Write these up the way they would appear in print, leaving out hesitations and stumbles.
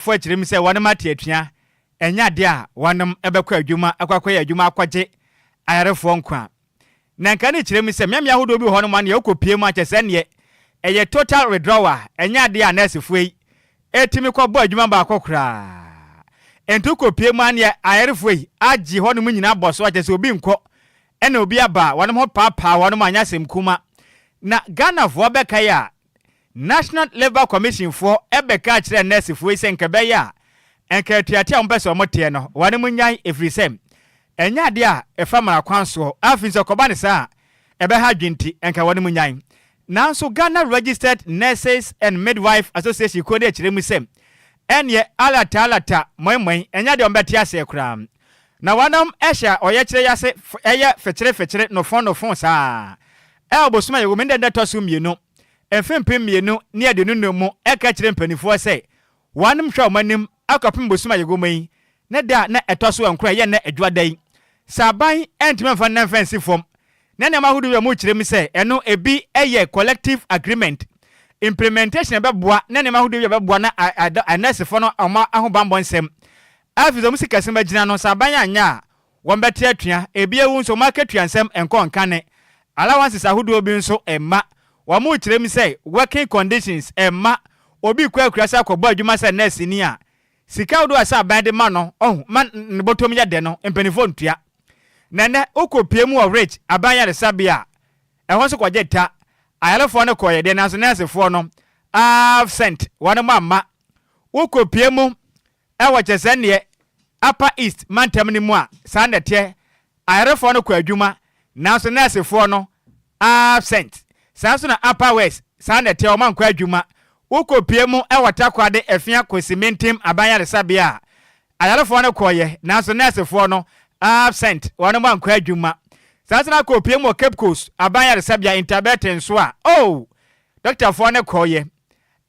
Fo akyerɛ mu sɛ wɔnom ate atua, ɛnyɛ adeɛ a wɔnom bɛkɔ adwuma akɔ akɔyɛ adwuma akɔgye ayarefoɔ nkwa. Na nka ne kyerɛ mu sɛ mmeammea ahodoɔ bi wɔ hɔnom a neɛ wokɔ pie mu a kyerɛ sɛ ɛnneɛ ɛyɛ total withdrawal, ɛnyɛ adeɛ a nɛɛsefoɔ yi tumi kɔ bɔ adwuma baako koraa. Enti wokɔ pie mu a neɛ ayarefoɔ yi agye hɔnom nyinaa bɔ so a kyerɛ sɛ obi nkɔ ɛna obi aba a wɔnom ho paapaa wɔnom anyɛ asɛm kuma. Na Ghanafoɔ bɛkae a National Labour Commission foɔ bɛkaa kyerɛɛ nɛɛsefoɔ yi sɛ nka ɛbɛyɛ a nka atuateɛ a wɔpɛ sɛ wɔteɛ no wɔnom nnyae ɛfiri sɛ ɛnyɛ adeɛ a ɛfa mmara kwan soɔ, afei nso ɛkɔba no saa a ɛbɛha adwene nti nka wɔnom nnyae. Nanso Ghana Registered Nurses and Midwife Association kuo no kyerɛ mu sɛ ɛnneɛ alata alata mɔimɔi ɛnyɛ adeɛ a wɔbɛte aseɛ koraa na wɔnom hyɛ ɔyɛkyerɛ yi ase yɛ fekyere fekyere nofo nofo saa ɛwɔ bosome a yɛwɔ mu yi ne da ɛtɔ so mmienu mfe 2025 mu ka kyerɛɛ mpanimfoɔ sɛ wɔnom hwɛ wɔn anim akɔpem bosome a yɛwɔ mu yi ne da a na ɛtɔ so nkron a ɛyɛ nnɛ Adwuada yi. Sɛ aban antumi amfa ne nan mfa ansi fam na nneɛma ahodoɔ bi a wɔkyerɛ mu sɛ ɛno ebi yɛ collective agreement implementation a ɛbɛboa na nneɛma ahodoɔ bi a ɛbɛboa na anɛɛsefoɔ no wɔn ahobammɔ nsɛm afei sɛ wɔn sikasɛm agyina no sɛ aban anyɛ a Wɔbɛte atua, ebi awu nso wɔn akatua nsɛm nkɔ nkane. Allowances ahodoɔ bi nso mma. Wɔrekyerɛ mu sɛ working conditions mma obi kɔ akuraase akɔbɔ adwuma sɛ nɛɛseni a, sika ahodoɔ a ɛsɛ aban de ma no ɔho ma ne bɔtɔm yɛ dɛ no, mpanimfoɔ ntua. Na ɛnnɛ wokɔpue mu wɔ Ridge aban ayaresabea a, ɛhɔ nso kɔgye ta. Ayarefoɔ no kɔeɛ deɛ nanso nɛɛsefoɔ no absent, wɔnom amma. Wokɔpue mu Ɛwɔ kyɛ sɛ neɛ Upper East mantam no mu a saa na ɛteɛ, ayarefoɔ no kɔ adwuma nanso nɛɛsefoɔ no absent. Saa nso na Upper West saa na ɛteɛ wɔn ankɔ adwuma. Wokɔ pue mu wɔ Takoradi Afia Kosimintim Aban Ayaresabea a, ayarefoɔ no kɔeɛ nanso nɛɛsefoɔ no absent, wɔn ankɔ adwuma. Saa nso na akɔ pue mu wɔ Cape Coast Aban Ayaresabea Intabɛte nso a, oh, dɔktafoɔ no kɔeɛ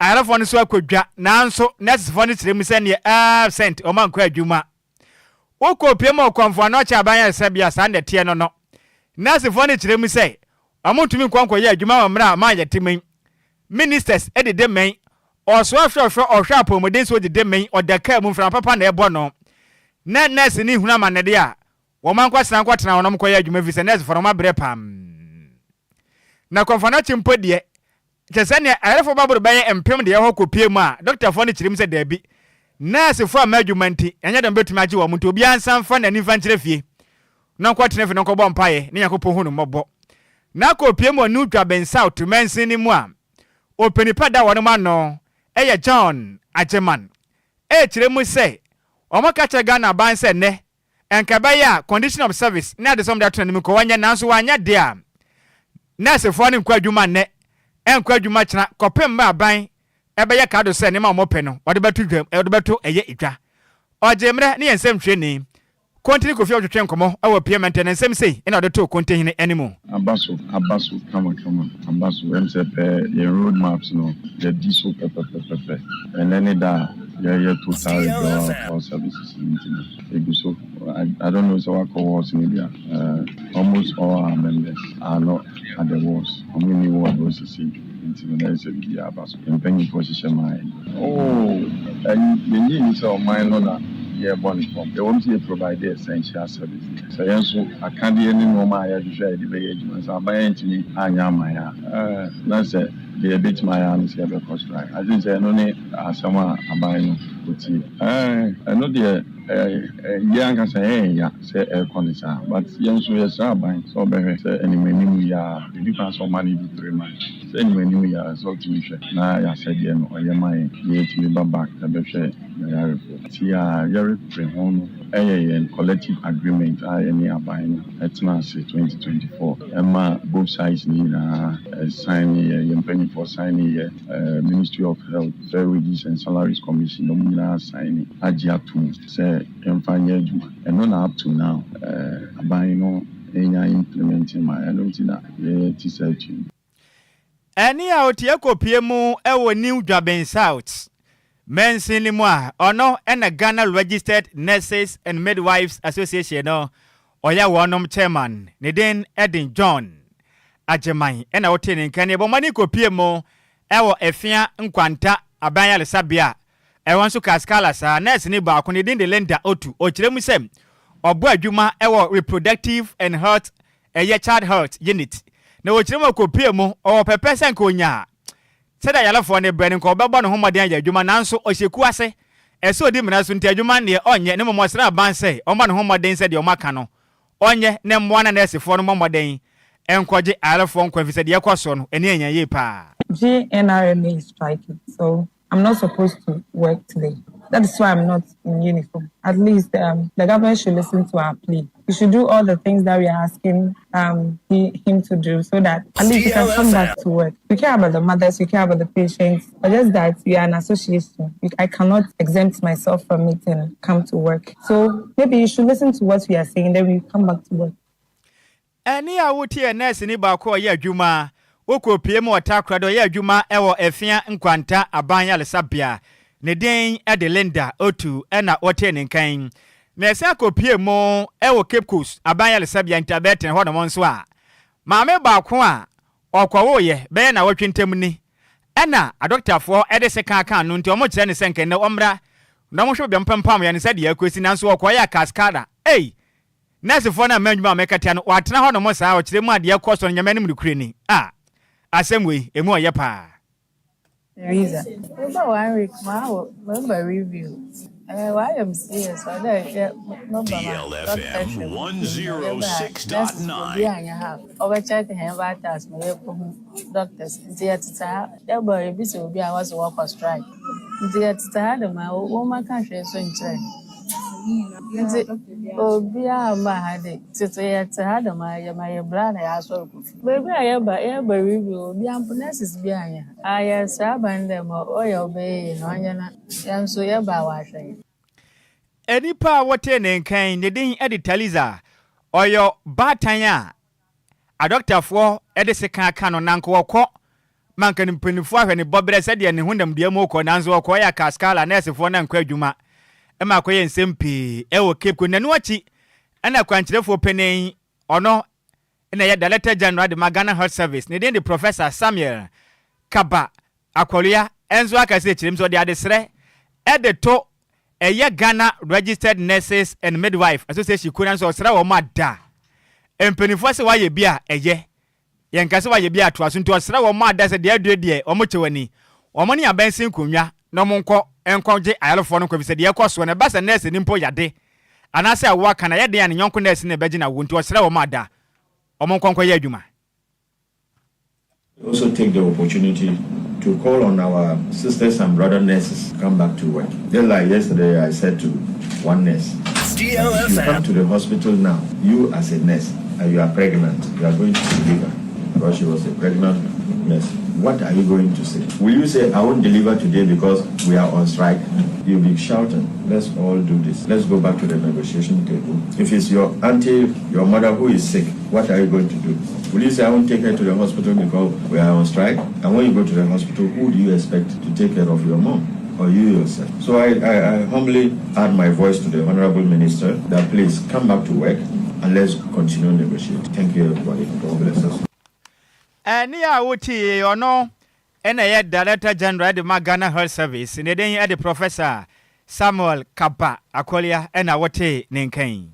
Ayarefoɔ no nso akɔ dwa, nanso nɛɛsefoɔ no kyerɛ mu sɛ neɛ absent, wɔn ankɔ adwuma. Wokɔ pie mu wɔ Kɔmfo Anɔkye aban ayaresabea saa na ɛteɛ no no. Nɛɛsefoɔ no kyerɛ mu sɛ wɔn ntumi nkɔ nkɔyɛ adwuma wɔ mmerɛ a man yɛte mu yi. Ministers dede mmɛn, ɔsoa hwɛhwɛ ɔhwɛ apɔmuden so dede mmɛn, ɔda kaa mu mframa papa na ɛbɔ no. Na nɛɛse no hunu amannedeɛ a, wɔn ankɔsena nkɔtena hɔ na wɔnkɔyɛ adwuma ɛfiri sɛ nɛɛsefoɔ no wɔn abrɛ pam. Na Kɔmfo Anɔkye mpo deɛ, Kyerɛ sɛ nea ayarefo baboro bɛyɛ mpem de ɛhɔ kɔpue mu a, dɔktafoɔ no kyerɛ mu sɛ dabi. Nɛɛsefoɔ amma adwuma nti, ɛnyɛ dɛn wɔbɛtumi agye wɔn nti obiara nsan mfa n'ani mfa nkyerɛ fie na ɔnkɔtena fie na ɔnkɔbɔ mpaeɛ na Nyankopɔn hu no mmɔbɔ. Na kɔpue mu wɔ New Dwaben South mansin no mu a, ɔpanin pa da wɔnom ano yɛ John Agyeman ɛrekyerɛ mu sɛ wɔka kyerɛ Ghana aban sɛ nnɛ Nka ɛbɛyɛ a condition of service ne ade sɛ wɔde ato n'anim nka wɔnyɛ nanso wɔanyɛ deɛ a, nɛɛsefoɔ no nkɔ adwuma nnɛ, nkɔ adwuma kyena kɔpem mmerɛ aban bɛyɛ krado sɛ nneɛma a wɔpɛ no wɔde bɛto dwam, wɔde bɛto ɛyɛ dwa. Ɔgyee mmerɛ ne yɛn nsɛmtwerɛni Kontini Kofi a ɔtwetwe nkɔmmɔ wɔ PMNT ne nsɛm sei na ɔde too Kontihene anim. Aba so, aba so kama kama, aba so. Ɛm sɛ pɛɛ yɛn road maps no yɛdi so pɛpɛpɛpɛpɛ. Ɛnnɛ ne da a yɛyɛ total withdrawal of all services no nti no, ɛgu so. I, I don't know sɛ woakɔ wards no bi a, eh, almost all our members are not at the wards. Wɔn nni ward hɔ sesei nti no na ɛyɛ sɛ biribiara aba so. Yɛn mpanyinfoɔ hyehyɛ maa yɛn. Oh, ɛyi, yɛnnye nni sɛ ɔman no na yɛrebɔ no fam. Ɛwom sɛ yɛ provide essential service deɛ, sɛ yɛn nso akadeɛ ne nnoɔma a yɛhwehwɛ a yɛde bɛyɛ adwuma no, sɛ aban antumi anyɛ ama yɛn a, eh, na sɛ deɛ yɛbɛtumi ayɛ ara ne sɛ yɛbɛkɔ strike. I think sɛ ɛno ne asɛm a aban no ɔtie. Eh, ɛno deɛ, eh, yɛn ankasa ɛyɛ yɛn ya sɛ ɛrekɔ no saa, but yɛn nso yɛsrɛ aban sɛ ɔbɛhwɛ sɛ anim anim yi ara, ɛnni kwan sɛ ɔma no du 3 months, sɛ anim anim yi ara sɛ ɔtumi hwɛ na yɛn asɛdeɛ no ɔyɛ ma yɛn na yɛtumi ba back bɛhwɛ yɛn ayarefoɔ. Nti a yɛrepere ho no yɛ yɛn collective agreement a yɛne aban no tena ase 2024 ɛma both sides no nyinaa sign yɛ, yɛn mpanimfoɔ sign yɛ, Ministry of Health, Fair Wages and Salaries Commission, wɔn nyinaa sign agye atom sɛ yɛmfa nyɛ adwuma. Ɛno na up to now aban no nya implement ma ɛno nti na yɛte saa akyi. Ɛne a ɔtie kɔpie mu wɔ New Dwaben South mansin no mu a ɔno na Ghana Registered Nurses and Midwives Association no ɔyɛ wɔnom chairman. Ne din de John Agyeman na wotee ne nka ne ɛbɔ mmɔden kɔpie mu wɔ Afia Nkwanta Aban Ayaresabea. Ɛhɔ nso Kaskala saa. Nɛɛseni baako, ne din de Linda Otu, ɔkyerɛ mu sɛ ɔbɔ adwuma wɔ Reproductive and Health ɛyɛ Child Health Unit, na ɔkyerɛ mu ɔkɔpue mu, ɔwɔ pɛpɛ sɛ nka ɔnya sɛdeɛ ayarefoɔ no brɛ no nka ɔbɛbɔ ne ho mmɔden ayɛ adwuma nanso ɔhyɛ kuo ase, ɛsɛ ɔdi mmara so nti adwuma no deɛ ɔnyɛ na mmom ɔsrɛ aban sɛ ɔmmɔ ne ho mmɔden sɛ deɛ wɔaka no ɔnyɛ na mmoa na nɛɛsefoɔ no mmɔ mmɔden nkɔgye ayarefoɔ nkwa efisɛ deɛ ɛrekɔ soɔ no ani ɛnyɛ yie paa. GNRMA is striking so I'm not supposed to work today that is why I'm not in uniform at least um, the government should listen to our plea we should do all the things that we are asking um, he, him to do so that at least we can come back to work. We care about the mothers, we care about the patients, but just that we are an association. We, I cannot exempt myself from it and come to work. So maybe you should listen to what we are saying, then we come back to work. Ɛnne a wotiee nɛɛseni baako a ɔyɛ adwuma wokɔpue mu wɔ Takoradi, ɔyɛ adwuma wɔ Afia Nkwanta Aban Yaresabea. Ne din de Linda Otu na wotee ne nka yi. Na ɛsan kɔpue mu wɔ Cape Coast Aban Yaresabea Ntabɛten hɔnom nso a, maame baako a ɔkɔwoeɛ bɛyɛ nnawɔtwe ntam ni ɛna adɔkotafoɔ de sekan kaa no nti wɔkyerɛ no sɛ nka nnɛ ɔmmra na wɔnhwɛ baabi a wɔpempamyɛ no sɛdeɛ akɔsi nanso ɔkɔeɛ a Cascada ei! Nɛɛsefoɔ no amma adwuma a mɛkatia no, wɔatena hɔ nom saa, ɔkyerɛ mu a deɛ ɛkɔ so no Nyame anim nokorɛ ni. Ah! Asɛm wei, ɛmu ɔyɛ paa. Teresa. Meba one week mawo meba review eh wayɛ me CS ɔdɛ hwɛ meba ma doctor hwɛ me nti no yɛba a nurses fo obi annyɛ ha ɔbɛ check hɛn vitals ma yɛkɔhu doctors nti yɛtsetse ha yɛba a yebisa obi a wɔse wɔkɔ strike ntsi yɛtsetse ha dɛm a wɔmmɛka hwee so nnkyerɛ hɛn. Ntsi obiara mmbaa ha de, tsetse yɛtse ha dɛm ara, yɛma yɛbrɛ a na yɛasoɛr kɔ fie. Beebi a yɛba, yɛba review, obiara mpo nurses biara nnyi ha. Ah yɛreserɛ aban dɛ ma ɔyɛ a ɔbɛyɛ yie no ɔnyɛ na hɛn so yɛba a ɔahwɛ hɛn. Nipa a wotee ne nka yi, ne din de Taliza. Ɔyɛ ɔbaatan a adɔkotafoɔ de sekan aka no, na anka ɔkɔ ma anka ne mpanimfoɔ ahwɛ ne bɔberɛ sɛdeɛ ne honamdua mu rekɔ, nanso ɔkɔeɛ a Kaskala nɛɛsefoɔ no ankɔ adwuma ma akɔyɛ nsɛm pii wɔ Cape Coast. N'ano akyi na kwankyerɛfoɔ panin, ɔno na ɛyɛ Director General de ma Ghana Health Service, ne din de Professor Samuel Kaba Akɔlua nso aka sɛ kyerɛm sɛ ɔde adesrɛ de to ɛyɛ Ghana Registered Nurses and Midwife Association kuo no ano sɛ ɔsrɛ wɔn ada mpanimfoɔ sɛ wɔayɛ bi a ɛyɛ Yɛnka sɛ wɔayɛ bi atoa so nti ɔsrɛ wɔn ada sɛ deɛ adue deɛ wɔn kyɛw ani, wɔn ne aban nsi nkonnwa na wɔn nkɔ nkɔgye ayarefoɔ no nkwa efisɛ deɛ ɛrekɔ soɔ no ɛba sɛ nɛɛseni mpo yade anaasɛ awoɔ aka no ɛyɛ den a ne yɔnko nɛɛseni na ɛbɛgye no awoɔ nti ɔsrɛ wɔn ada wɔn nkɔ nkɔyɛ adwuma. Also take the opportunity to call on our sisters and brother nurses to come back to work. Just like yesterday I said to one nurse, that if you come to the hospital now, you as a nurse, and you are pregnant, you are going to deliver, because she was a pregnant nurse, what are you going to say? Will you say, I won't deliver today because we are on strike? You'll be shouting, let's all do this. Let's go back to the negotiation table. If it's your auntie, your mother who is sick, what are you going to do? Will you say, I won't take her to the hospital because we are on strike? And when you go to the hospital, who do you expect to take care of your mom? Or you yourself? So I, I, I humbly add my voice to the Honorable Minister that please come back to work and let's continue negotiating. Thank you, everybody. God bless us. Ɛnne a wotie yi, ɔno na ɛyɛ Director General de ma Ghana Health Service, ne din de Professor Samuel Kaba Akolia na wotee ne nka yi.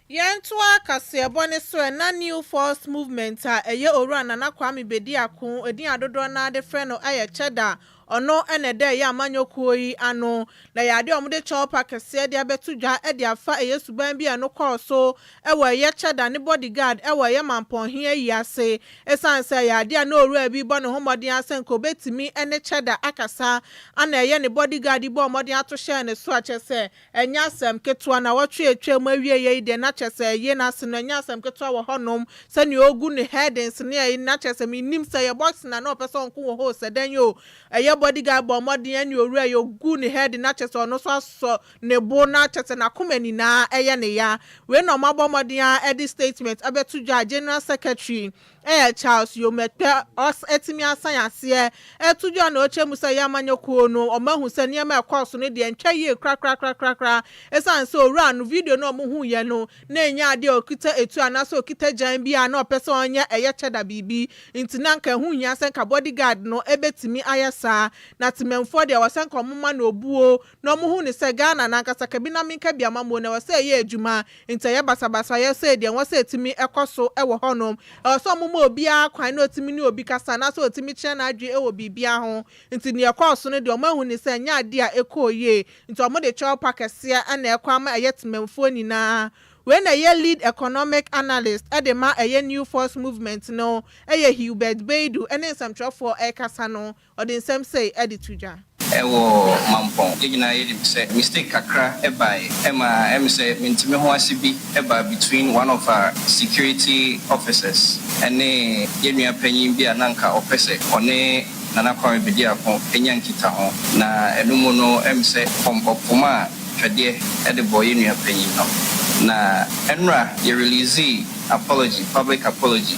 Yɛntoa kaseɛbɔ no so ɛ, na New Force Movement a ɛyɛ Owura Nana Kwame Bediako, edin a dodoɔ no ara de frɛ no yɛ Cheddar, ɔno na ɛda ɛyɛ amanyɔ kuo yi ano, na ɛyɛ adeɛ a wɔde kyɛwpa kɛseɛ de abɛto dwa de afa ɛyɛ suban bi a ɛno kɔɔ so wɔ ɛyɛ Cheddar ne bodyguard wɔ ɛyɛ Mampɔnhe ayi ase, ɛsiane sɛ ɛyɛ adeɛ a na owura bi rebɔ ne ho mmɔden ara sɛ nka ɔbɛtumi ne Cheddar akasa, ana ɛyɛ ne bodyguard yi bɔɔ mmɔden ato hyɛɛ ne so a kyerɛ sɛ Ɛnyɛ asɛm ketewa, nawɔtwe a atwam awieɛ yi deɛ na kyerɛ sɛ ɛye n'ase no ɛnyɛ asɛm ketewa wɔ hɔ nom, sɛnea ɔgu ne headings ne ɛyi no na kyerɛ sɛ mennim sɛ ɛyɛ boxing a na ɔpɛ sɛ ɔnko wɔ hɔ o sɛ dɛn o, ɛyɛ body guard bɔɔ mmɔden ɛne owura yi ɔgu ne heading na kyerɛ sɛ ɔno nso asɔ ne bo na kyerɛ sɛ n'akoma nyinaa ɛyɛ ne ya. Wei na wɔabɔ mmɔden ara de statement abɛto dwa a General Secretary. yɛ Charles Yomekpe ɔs atumi asan aseɛ ɛto dwa na ɔkyerɛ mu sɛ ɛyɛ amanyɔkuo no wɔn ahu sɛ nneɛma a ɛkɔɔ so no deɛ ntwa yie korakorakorakora ɛsiane sɛ owura no video no a wɔn huiɛ no na ɛnyɛ adeɛ a ɔkita etuo anaasɛ ɔkita gyan bi a na ɔpɛ sɛ ɔnyɛ ɛyɛ kyɛ da biribi nti na anka ɛho hia sɛ nka body guard no bɛtumi ayɛ saa na temamfoɔ deɛ ɛwɔ sɛ nka wɔn ma no obuo na wɔn hu no sɛ Ghana no ankasa ka bi na menka bi amammuo no ɛwɔ sɛ ɛyɛ adwuma nti ɛyɛ basabasayɛ sei deɛ ɛwɔ sɛ ɛtumi kɔ so wɔ hɔ nom ɛwɔ sɛ wɔn ma obiara kwan na ɔtumi ne obi kasa anaasɛ ɔtumi kyerɛ n'adwene wɔ biribiara ho nti deɛ ɛkɔɔ so no deɛ wɔn ahu no sɛ ɛnyɛ adeɛ a ɛkɔɔ yie Nti ɔmo de kyɛw pa kɛseɛ na ɛkɔ ama ɛyɛ temamfuo nyinaa. Wei na ɛyɛ lead economic analyst de ma ɛyɛ New Force Movement no yɛ Hubert Baidu ne nsɛmtwerɛfoɔ ɛrekasa no, ɔde nsɛm sei de to dwa. Ɛwɔ Mampong. Yɛn nyinaa yɛnim sɛ mistake kakra baeɛ ɛma ɛm sɛ mente me ho ase bi baa between one of our security officers ɛne yɛn nua panyin bi a na anka ɔpɛ sɛ ɔne Nana Kwame Bediako nya nkitaho, na ɛno mu no ɛm sɛ ɔpoma a twɛdeɛ de bɔɔ yɛn nua panyin no. Na ɛnora yɛ releasee apology, public apology,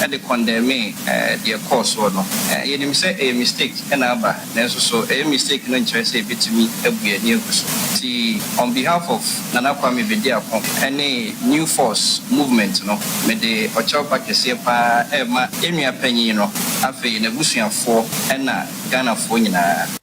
de condemnee deɛ ɛkɔɔ soɔ no. Yɛnim sɛ ɛyɛ mistake na aba, nanso so ɛyɛ mistake no nkyerɛ sɛ yɛbɛtumi abu yɛn ani agu so. Nti on behalf of Nana Kwame Bediako ne New Force Movement no, mede ɔkyɛwpa kɛseɛ pa ara rema yɛn nua panyin no, afei n'abusuafoɔ ɛna Ghanafoɔ nyinaa.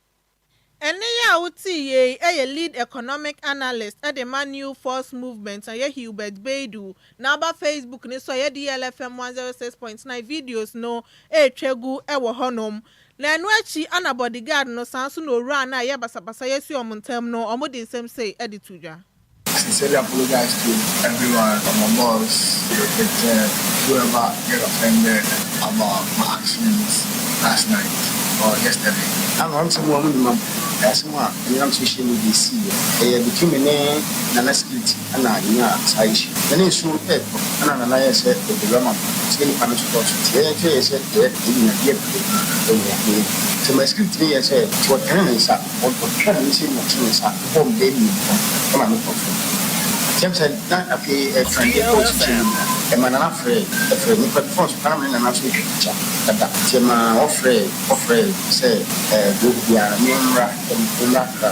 Ɛnne yi a wotee yei yɛ Lead Economic Analyst de ma New Force Movement a ɛyɛ Hubert Baidu. Na aba Facebook no so a ɛyɛ DLFM 106.9 videos no retwa gu wɔ hɔnom. Na ɛno akyi ana bodyguard no san nso na owura no a ɛyɛ basabasa yi asi wɔn ntam no wɔde nsɛm sei de to dwa. I sincerely apologize to everyone, my boss, the victim, whoever get offended about my actions last night or yesterday. Ama ɔnte mu a ɔmo nim am ɛyɛ asɛm a ɛnam social media esii yɛ ɛyɛ between me ne Nana security ɛna yɛnyaa saa issue no na ne nsuo ɛɛtɔ ɛna Nana yɛɛ sɛ ɔbɛwura ma me nti na nipa no nso dɔɔso nti yɛyɛ nso yɛyɛ sɛ yɛyɛ yɛn nyina bi apue ɛwɔ yɛn ho nti my security no yɛɛ sɛ nti ɔtene ne nsa ɔtwaa ne nsa mu ɔtene ne nsa bɔɔ me bɛyɛ mmienu ɛma me tɔ fam nti ɛm sɛ na afei ɛtran deɛ ɛkɔɔ kyikyɛ no mu ɛma Nana frɛɛ ɛfrɛ nipa bi fɔn so koraa na me ne Nana nso retwa picture dada nti ɛma ɔfrɛɛ ɔfrɛɛ sɛ ɛɛ deɛ ɔhu biara me mmra me mmra Accra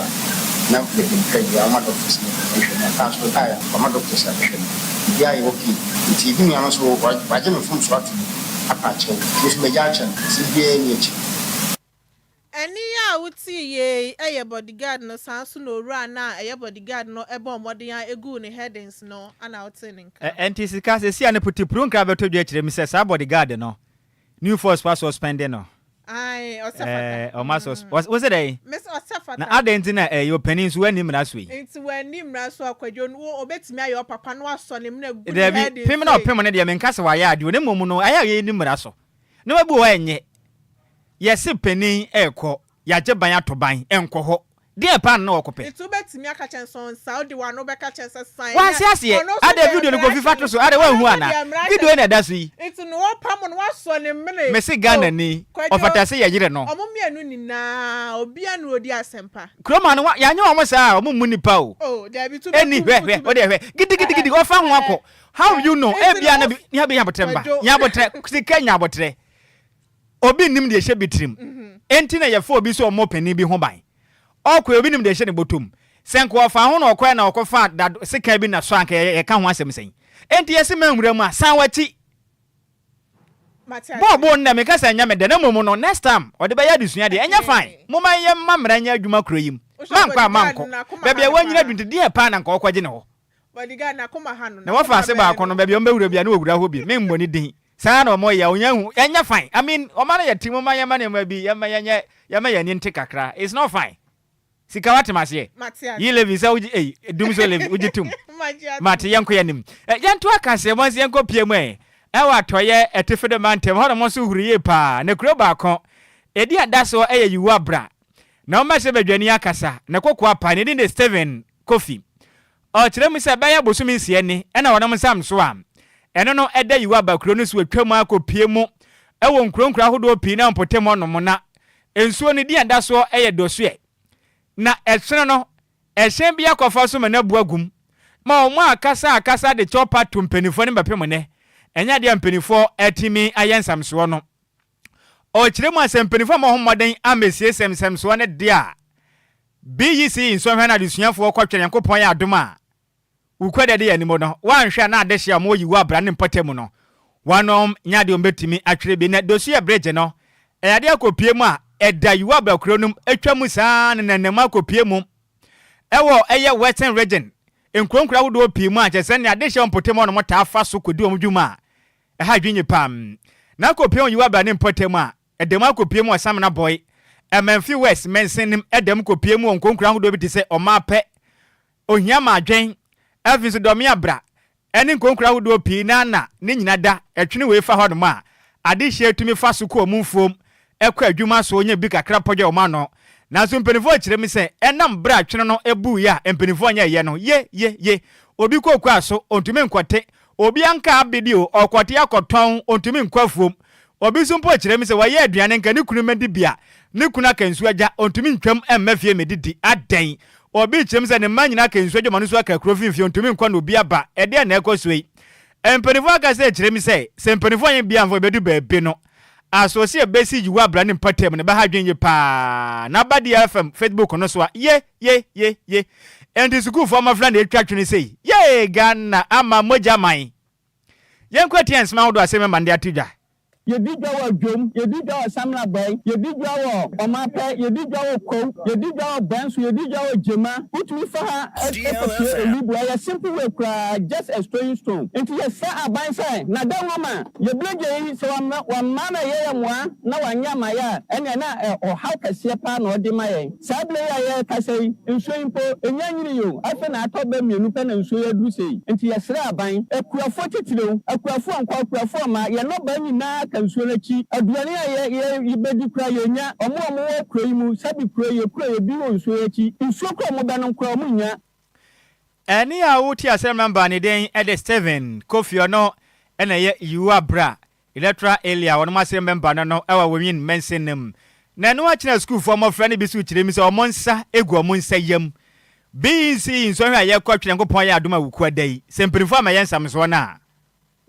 na mede mpɛ deɛ wama doctors no nhwɛ me aka nso mebaeɛ a wama doctors abɛhwɛ me biribiara yɛ okay nti me nua no nso wagye me mfomsoɔ ato mu apa akyɛw me nso magya akyɛ no asɛm biara nni akyi. Ɛnne yi a wotee yei yɛ bodyguard no saa nso na owura no a ɛyɛ bodyguard no bɔɔ mmɔden ara guu ne headings no na wotee ne nka. Ɛnti sika sesia no putipru nkra bɛtɔ dwa kyerɛ mu sɛ saa bodyguard no New force fa suspend no. Ae, ɔsɛ fata. Ɛɛ, ɔma sus, wo se dɛn? Mese ɔsɛ fata. Na adɛn nti na ɛyɛ ɔpanin nso wanni mmara so yi? Nti wanni mmara so a, Kwadwo, wo, ɔbɛtumi ayɛ ɔpapa na wasɔ ne mena agu ne Dabi, head pem na sei. ɔpem no deɛ menka sɛ wayɛ adeɛ o, na mmom no, ayɛ a yɛnni mmara so. Nneɛma bi wɔ hɔ a ɛnyɛ. Yɛse panin rekɔ, yɛagye ban ato ban, nkɔ hɔ. Deɛn paa na na wɔkɔpɛ? Nti wobɛtumi aka kyerɛ no sɛ ɔnsa, wode w'ano bɛka kyerɛ no sɛ san Wanse na aseɛ. ɔno nso Adɛn deɛ video no mmara Kofi fa hyɛ to no, so, adɛn ɔno wanhu nso anaa? deɛ mmara hyɛ Video yi no. na ɛda so yi. Nti no wɔpam no, woasɔ ne mene. Mese Oh, Ghanani, Kwadwo, ɔfata sɛ yɛyere no. Ɔmo mmienu nyinaa, obia na odi asɛmpa. Kuroma no, yɛanyɛ wɔn saa a, wɔn mmu nipa o. Oh, dabi, tu Ɛni, bɛku, hwɛ, tu hwɛ, bɛku. wodeɛ hwɛ, gidigidigidi, ɔfa ho akɔ. How you know, Nti no ebia na wo, bi, nya bi nya abotrɛ mba, Kwadwo. nya abotrɛ, sika nya abotrɛ. Obi nnim deɛ ɛhyɛ bi tirim. Enti na yɛfa obi sɛ ɔmmɔ panin bi ho ban. Ɔkɔɛ, obi nim deɛ ɛhyɛ ne bɔtɔ mu. Sɛ nka ɔfaa ho na ɔkɔɛ na ɔkɔfaa dado, sekan bi na sɔ a, anka yɛka ho asɛm sɛn? Enti yɛse manwura mu a, san w'akyi. Mate ase. Bɔɔl boo no dɛ, menka sɛ ɛnyɛ me dɛ, na mmom no, next time ɔde bɛyɛ adesua deɛ, ɛnyɛ fine. Momma yɛmma mmara nyɛ adwuma kuro yi mu. Wohwɛ Mankɔ a bodyguard mankɔ. no, n'akoma Baabi ha a no wanyini paa. adu nti, deɛn paa na anka ɔkɔgye ne hɔ? Bodyguard n'akoma ha no, Na wɔfa n'akoma ase bɛn baako no. no, baabi a wɔbɛwura biara na wɔwura hɔ bi. Memmɔ ne din. Saa na wɔyɛ a, onya hu. Ɛnyɛ fine. I mean, ɔma no yɛ ti, momma yɛmma nneɛma bi, yɛmma yɛnyɛ, yɛmma yɛn ani nte kakra. It's not fine. Sika wate maseɛ? Mate ase. Yi Levi sɛ wogye, ei, dum so Levi, wogye tom. Magye atom. Mate, yɛnkɔ yɛn anim. Ɛ, yɛnto akaseɛ mu nso yɛnkɔ pie mu ɛ. Ɛwɔ atɔeɛ atifi de mantam, hɔnom nso huru yie paa. Na kuro baako, ɛdi ada soɔ ɛyɛ Yiwu-Abra. Na wɔn mmarahyɛ badwani akasa, ne kokoa paa, ne din de Stephen Kofi. Ɔkyerɛ mu sɛ bɛyɛ bosome nsia ni na wɔnam nsam so a ɛno no ɛda Yiwu aba kuro no so atwa mu akɔpue mu wɔ nkuro nkuro ahodoɔ pii na mpɔtam hɔ nom na nsuo no din a ɛda soɔ yɛ Dosoɛ na ɛsono no ɛhyɛn bi akɔfa so ma no abu agu mu ma wɔn a akasa akasa de kyɛw pa to mpaninfoɔ no bɛpem nnɛ. Ɛnyɛ adeɛ a mpanimfoɔ atumi ayɛ nsamsoɔ no. Ɔkyerɛ mu a sɛ mpanimfoɔ ammɔ ho mmɔden ammɛsiesie nsamsoɔ no deɛ a, BEC nsɔhwɛ no adesuafoɔ kɔtwɛn Nyankopɔn yɛ adom a, Wukɔ dɛ de yɛ anim no, woannhwɛ a na adehye a wɔyi wɔ abran ne mpɔtam no, wɔnom nyɛ adeɛ wɔbɛtumi atwerɛ bi. Nnɛ, Dosuɛ Bridge no, ɛyɛ adeɛ akɔpue mu a ɛda Yiwu kuro no mu, atwa mu saa ara nenam mu akɔpue mu ɛwɔ ɛyɛ Western Region nkuro nkuro ahodoɔ pii mu a kyerɛ sɛ nea adehye wɔ mpɔtam hɔ nom taa fa so kɔdi wɔn dwuma a ɛha adwene yie paa. Na akɔpue wɔ Yiwu Abra ne mpɔtam a, ɛda mu akɔpue mu wɔ Samina Boy, Amanfi West mansin no mu, ɛda mu kɔpue mu wɔ nkuro nkuro ahodoɔ bi te sɛ Ɔmaapɛ, Ohia ma adwen, afei nso dɔme abra, ne nkonkoro ahodoɔ pii no ara na ne nyina da ɛtwene wei fa hɔnom a adehyeɛ tumi fa so kɔ wɔn mfuom kɔ adwuma so nya bi kakra pɔdwɛ wɔn ano. Nanso mpaninfoɔ kyerɛ mu sɛ ɛnam berɛ a twene no buiɛ a mpaninfoɔ nyɛeɛ no ye ye ye obi kɔ kua so ɔntumi nkɔte obi anka abedi o ɔkɔte akɔtɔn ɔntumi nkɔ afuom Obi nso mpo kyerɛ me sɛ wayɛ aduane nka ne kunu mmɛdi bi a, ne kunu aka nsu agya, ɔntumi ntwam mma fie mmɛdidi. Adɛn? Obi kyerɛ me sɛ ne mma nyinaa aka nsu agya ma no nso aka kuro mfimfini, ɔntumi nkɔ na obi aba. Ɛdeɛn na ɛrekɔ so yi? Mpanimfoɔ akasa kyerɛ me sɛ, sɛ mpanimfoɔ anyɛ biribi amfa ɛbɛdu baabi no, asoɔse a ɛbɛsi Yiwu Abra ne mpɔtam no bɛha adwene yie pa ara. Na aba DFM Facebook no so a, ye, ye, ye, ye. Enti sukuufoɔ mmɔfra na ɛtwa twene sei? Yee, Ghana ama mogya man. Yɛnkɔ atia nsɛm ahodoɔ a asɛm yi ma no de ato dwa. Yɛdi dwa wɔ Dwom, yɛdi dwa wɔ Samina Bɔe, yɛdi dwa wɔ Ɔmapɛ, yɛdi dwa wɔ Kwawu, yɛdi dwa wɔ Bɛnso, yɛdi dwa wɔ Gyema. Wotumi fa ha kɔpue Olibu. Ɛyɛ simple way koraa, just a stone stone. Nti yɛsrɛ aban sɛ N'adawuroma, yɛ bregye yi, sɛ wamma ammɛyɛ yɛn mmoa na wanyɛ ama yɛ a, ɛnneɛ na ɔhaw kɛseɛ paa na ɔde ma yɛn. Saa berɛ yi a yɛrekasa yi, nsuo yi mpo, ɛnnya nyiniiɛ o, afei na atɔ bɛ mmienu pɛ na nsuo yi aduru sei. Nti yɛsrɛ aban, akuafoɔ titiriw, akuafoɔ nkɔ, akuafoɔ mma, yɛn nnɔbae nyinaa ka nsuo no akyi. Aduane a yɛ, yɛ, yɛbɛdi koraa yɛnnya. Wɔn a wɔwɔ kuro yi mu, sɛbe kuro yi, yɛ kuro a ebi wɔ nsuo yi akyi, nsuo koraa a wɔbɛnom koraa wɔnnya. Ɛnne a wote asɛm nɔmba ne din de Stephen Kofi ɔno na ɛyɛ Yiwu Abra Electoral Area a wɔnom asere mɛmba no no wɔ Wewin mansin no mu. Na ɛno akyi na sukuufoɔ mmɔfra no bi nso kyerɛ mu sɛ wɔn nsa gu wɔn nsa yam. BEC nsɔhwɛ a yɛkɔ twe Nyankopɔn ayɛ adom a wukua da yi, sɛ mpanyinfoɔ ammɛyɛ nsamsoɔ no a,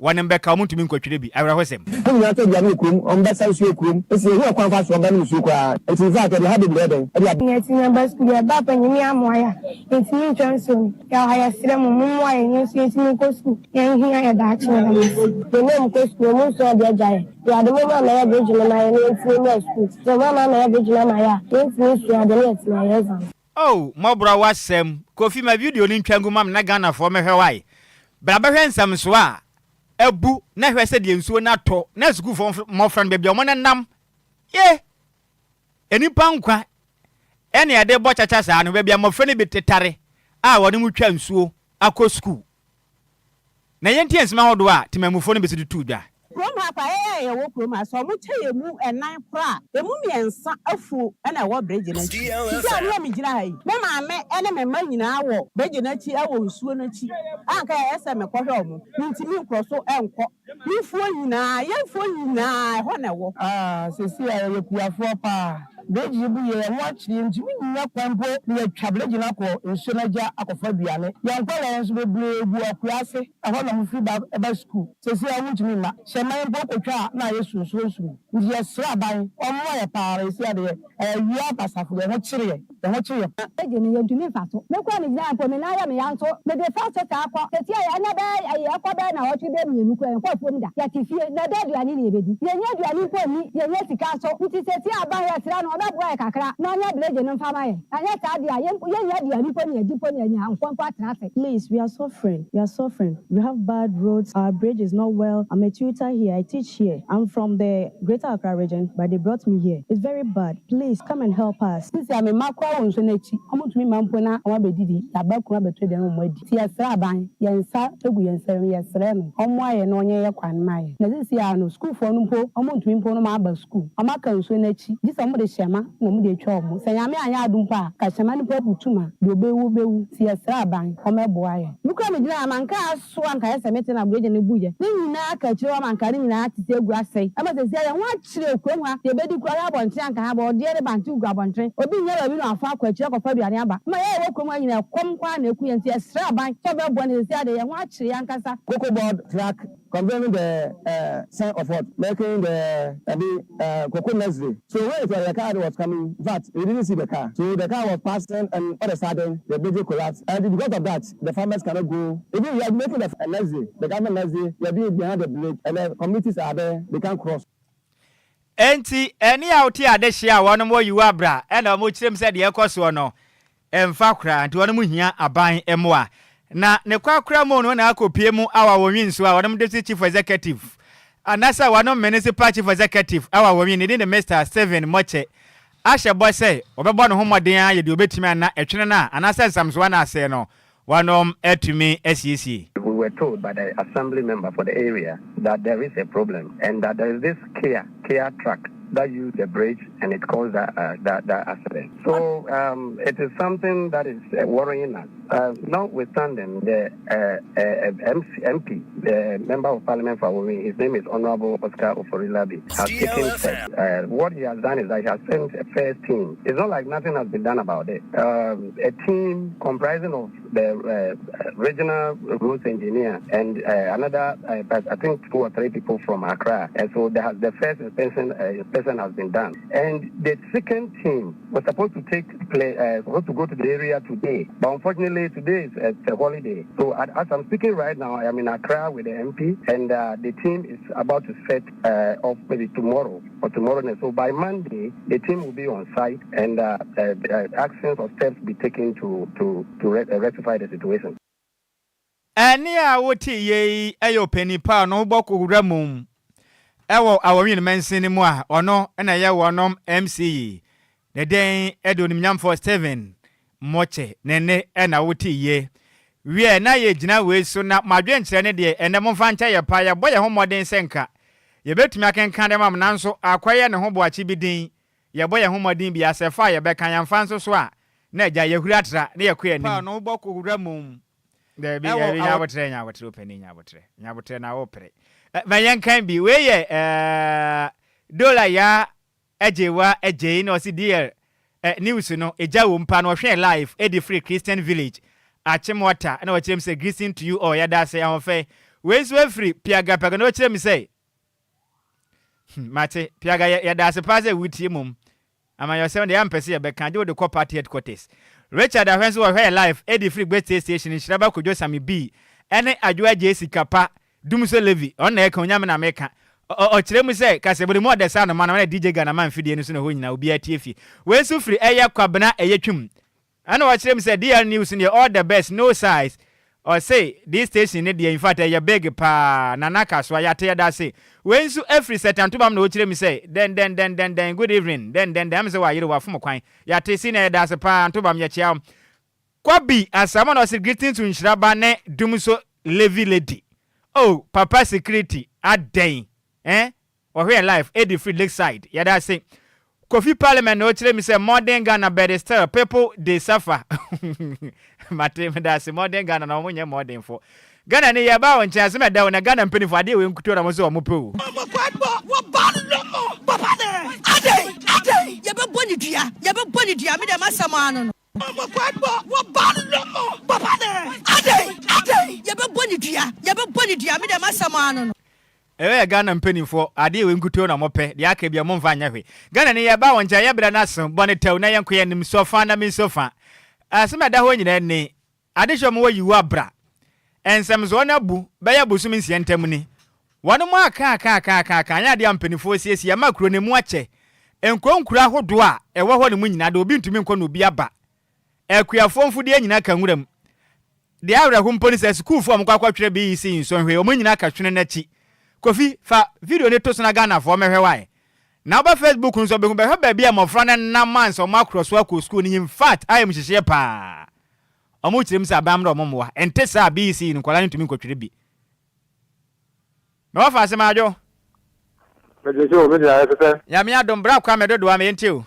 wɔnom bɛka, wɔn ntumi nkɔtwerɛ bi. Awerɛhosɛm. Wɔn nyinaa tɔ aduane wɔ kurom, wɔn bɛsa nsuo wɔ kurom, nti yɛnhu ɛkwan fa so wɔn bɛnom nsuo koraa, nti in fact ɛde ha bebree ɛdɛn ɛde aba. Yɛtumi aba sukuu deɛ ɛba pɛ Nyame amoa yɛ a yɛntumi ntwa nsuo no. Yɛwɔ ha yɛsrɛ mo mommoa yɛn yɛn nso yɛntumi nkɔ sukuu yɛn hia yɛ daakye meda mo ase. Yɛne ɔmo kɔ sukuu ɔmo nsua adeɛ gya yɛn de ade momma mɛyɛ bridge no ma yɛn na yɛntumi mmra sukuu sɛ ɔmo amma ammɛyɛ bridge no ama yɛ a yɛntumi nsua adeɛ na yɛtumi ayɛ exams. Oh mɔborɔ w'asɛm. Kofi ma video no ntwa ngu ma me na Ghanafoɔ mɛhwɛ wai. Bra bɛhwɛ nsɛmsoɔ a abu na hwɛ sɛdeɛ nsuo no atɔ na sukuufoɔ mmɔfra no baabi a wɔn nenam. Ye! Nnipa nkwa ɛna yɛde bɔ kyakya saa no, baabi a mmɔfra no bi tetare a wɔn twa nsuo akɔ sukuu. Na yɛntie nsɛm ahodoɔ a temanmufoɔ no bi nso de too dwa. Kurom ha koraa, yɛn a yɛwɔ kurom ha, sɛ wɔkyɛ yɛn mu nnan koraa a, emu mmiɛnsa afuo na ɛwɔ bregye no akyi. Seesei a me a megyina ha yi, me maame ne me mma nyinaa wɔ bregye no akyi wɔ nsuo no akyi a anka ɛyɛ sɛ mekɔhwɛ wɔn. Mentumi nkorɔ so nkɔ. Me mfuo nyinaa, yɛn mfuo nyinaa, ɛhɔ na ɛwɔ. Ah, seesei a yɛyɛ kuafoɔ paa. Bregye yi bu yɛn, yɛn ho akyere yɛn nti wonnya kwan mpo na yɛatwa bregye no akɔ nsuo no agya akɔfa aduane. Yɛn nkwadaa nso bebree gu akura ase, ɛhɔ na wɔfiri ba ba sukuu. Seesei a wɔntumi mma. Hyɛmman mpo wokɔtwa a na ayɛ sunsunsum. Nti yɛsrɛ aban ɔmmoa yɛn paa ara. Seesei adeɛ awia basafo yɛn ho kyere yɛn, yɛn ho kyere yɛn. Bregye no yɛntumi mfa so. Me koraa megyina ha mpo me nan yɛ me ya nso mede fa so saa kɔ. Seesei a ɛnnɛ bɛyɛ ɛyi ɛkɔ bɛyɛ nnawɔtwe bɛyɛ mmienu koraa yɛnkɔ afuom da. Yɛte fie na ɛdɛ aduane na yɛbɛdi. Yɛnnya aduane mpo nni, yɛnnya sika nso. Nti seesei a aban yɛsrɛ no ɔbɛboa yɛn kakra na ɔnyɛ bregye no mfa ma yɛn. Anyɛ saa deɛ a yɛnnya aduane mpo na yɛadi mpo na yɛanya nkwa mpo atena ase. Please we are suffering we are suffering we have bad roads our bridge is not well I'm a tutor here I teach here I'm from the greater Accra region but they brought me here it's very bad please come and help us. Sisi a me mma koraa wɔ nsuo no akyi, wɔntumi mma mpo na wɔabɛdidi, yɛaba kurom abɛtɔ aduane ma wɔadi. Nti yɛsrɛ aban, yɛn nsa gu yɛn nsam, yɛsrɛ no ɔmmoa yɛn na ɔnyɛ yɛn kwan mma yɛn. Na sisi a no sukuufoɔ no mpo wɔntumi mpo no wɔaba sukuu, wɔaka nsuo no akyi, gye sɛ wɔde hyɛma na wɔde atwa wɔn. Sɛ Nyame anyɛ adom mpo a, nka hyɛma no mpo abutu ma deɛ ɔbɛwu bɛwu. Nti yɛsrɛ aban ɔmmɛboa yɛn. Me koraa megyina ha, manka aso a anka ayɛ sɛ mete na bregye no buiɛ. Ne nyinaa ka akyire hɔ ama anka ne nyinaa tete agu asɛe. Ama seesei yɛn ho akyere kurom ha, deɛ yɛbɛdi koraa yɛ abɔntene anka ha, bɔɔdeɛ ne bankye gugu abɔntene. Obi nnya baabi na wafa akɔ akyire akɔfa aduane aba. Ama yɛn a yɛwɔ kurom ha nyinaa ɛkɔm nko ara na ɛku yɛn. Nti yɛsrɛ aban sɛ ɔbɛboa na seesei deɛ yɛn ho akyere yɛn ankasa. Cocoa Board Truck. conveying the uh, sign of what? Making the, uh, the uh, cocoa nursery. So when it was, the car was coming, in fact, we didn't see the car. So the car was passing and all of a sudden the bridge collapsed. And because of that, the farmers cannot go. Even we are making the nursery, the government nursery, we are being behind the bridge and the communities are there, they can't cross. Enti, ɛne a wote adehyeɛ a wɔnom wɔ yiwa abra ɛna wɔn kyerɛ mu sɛ deɛ ɛkɔ soɔ no ɛmfa koraa nti wɔnom hia aban mmoa. Na ne korakora mu no na akɔpue mu awa wɔnwi nso a wɔnom District Chief Executive anasɛ wɔnom Municipal Chief Executive awa wɔnwi ne din de Mister Stephen Mɔkyɛ ahyɛ bɔ sɛ wɔbɛbɔ ne ho mmɔden ayɛ deɛ wɔbɛtumi ana ɛtwene no a anasɛ nsamsoa no asɛe no wɔnom atumi asiesie. We were told by the assembly member for the area that there is a problem and that there is this Kia, Kia truck that used the bridge and it caused that, uh, that, that accident. So um, it is something that is uh, worrying us. Uh, notwithstanding, the uh, uh, MC, MP, the Member of Parliament for Awori, his name is Honorable Oscar Oforilabi, has taken steps. Uh, what he has done is that he has sent a first team. It's not like nothing has been done about it. Um, a team comprising of the uh, regional roads engineer and uh, another, uh, I think two or three people from Accra. And so the, the first inspection, uh, inspection has been done. And the second team was supposed to take play, uh, supposed to go to the area today, but unfortunately today is a, a holiday. So as I'm speaking right now, I am in Accra with the MP, and uh, the team is about to set uh, off maybe tomorrow or tomorrow night. So by Monday, the team will be on site, and uh, uh, uh actions or steps be taken to to to re- uh, rectify the situation. Ɛnne a wote yei yɛ ɔpanin pa a ɔno bɔ kowura mum wɔ Awɔwin mansin no mu a ɔno na ɛyɛ wɔnom MC yi. Ne din de Onimnyamfoɔ Stephen Mɔkye. Ne nne na wote yie. Wiɛ, na yɛgyina wei so na mo adwenkyerɛ no deɛ ɛnnɛ momfa nkyɛ yɛ paa. Yɛbɔ yɛn ho mmɔden sɛ nka yɛbɛtumi akenkan de ama mo nanso akɔyɛ ne ho boakye bi din. Yɛbɔ yɛn ho mmɔden bi a sɛ fa a yɛbɛka, yɛamfa nso so a na agya yɛhuri atra na yɛkɔ yɛn anim. Pa a ɔno bɔ kowura mum Dabi, dabi, nya abotrɛ, nya abotrɛ, opanin, nya abotrɛ, nya abotrɛ na wopere. Ma yɛnkan bi. Wei yɛ ɛɛ Dola ya Agyewa Agyei na ɔsi DL ɛ news no egya wɔ mpa na ɔhwɛɛ live ɛdi firi Christian Village Achimota na ɔkyerɛ mu sɛ greeting to you all yɛda ase ahoɔfɛ. Wei nso afiri Piaga Piaga na ɔkyerɛ mu sɛ Hmm, mate. Piaga, yɛ, yɛda ase paa sɛ wotie mmom. Amanyɔsɛm deɛ yɛampɛ sɛ yɛbɛka, agye wode kɔ party headquarters. Richard Ahwɛ nso wɔhwɛ yɛ live ɛdi firi Gbese Station, Nhyira Ba Kojo Sami B ɛne Adwoa Gyesi Kapa Dumso Levi, ɔno na ɛka, Onyame na meka. Ɔ, ɔ, ɔkyerɛ mu sɛ kasɛbɔ mu ɔdɛ saa no ma no, na DJ Ghana ma mfidie no so na hɔ nyinaa obiara tie fie. Wei nso firi ɛyɛ Kwabena ɛyɛ Twum. Ɛna ɔkyerɛ mu sɛ DL news no yɛ all the best no size ɔse this station no deɛ infact ɛyɛ big paa Nana Kasoa yɛate yɛdase Wei nso ɛfiri Sɛtantobam na ɔkyerɛ mu sɛ dɛndɛndɛndɛndɛn good evening dɛndɛndɛn ɛm sɛ wayere wafom kwan yɛate senior yɛdase paa Ntobam yɛkyea wo Kwabi Asamoah na ɔse greetings to Nhyira ba ne Dumso Levy lady oh papa security adɛn eh Ɔhwɛ yɛn live edi firi lakeside yɛda ase Kofi parliament na ɔkyerɛ mi sɛ modern Ghana but still people dey suffer mate meda ase modern Ghana na wɔn nyɛ modern fo Ghana ni yɛba wɔn nkyɛn asɛm ɛda wo na Ghana mpanyinfo adeɛ wei nkutuo na wɔn sɛ wɔn pɛ o. Yɛbɛbɔ ne dua, yɛbɛbɔ ne dua, me deɛ m'asɛm ara no no. Yɛbɛbɔ ne dua, yɛbɛbɔ ne dua, me deɛ m'asɛm ara no no. Ɛyɛ Ghana mpaninfoɔ, adeɛ wei nkutoo na mopɛ, deɛ aka biara momfa nyɛ hwee. Ghana ni yɛba wo nkyɛn, yɛbrɛ no aso, bɔ no tɛw na yɛnkɔ yɛn anim, sɔ fa na mensɔ fa. Asɛm a ɛda hɔ nyinaa ni, adehyeɛ a wɔwɔ yiwu abra, nsɛmsoɔ no abu bɛyɛ bosome nsia ntam ni. Wɔnom aka aka aka aka aka, anyɛ adeɛ a mpaninfoɔ siesie ama kuro no emu akyɛ. Nkuro nkuro ahodoɔ a ɛwɔ hɔ nom nyinaa deɛ obi ntumi nkɔ na obi aba. Akuafoɔ mfudeɛ nyinaa ka nwura mu. Deɛ awerɛho mpo ne sɛ sukuufoɔ a wɔkɔ akɔtwerɛ BEC nsɔnhwɛ yi, wɔn nyinaa ka twene no akyi. Kofi, fa video no to so na Ghanafoɔ mmɛhwɛ wae. Na woba Facebook nso a, wobɛhu, bɛhwɛ baabi a mmɔfra no nam ansa wɔn akorɔ so akɔ sukuu no, infact ayɛ mu hyehyeɛ paa. Wɔkyerɛ mu sɛ aban mmra wɔn mmoa. Ɛnte saa a, BEC no nkwadaa no ntumi nkɔtwerɛ bi. Me wɔfa ase madwo. Mede so me deɛ ɛsɛ sɛ. Nyame adom bra Kwame Dodowa me yɛntie o.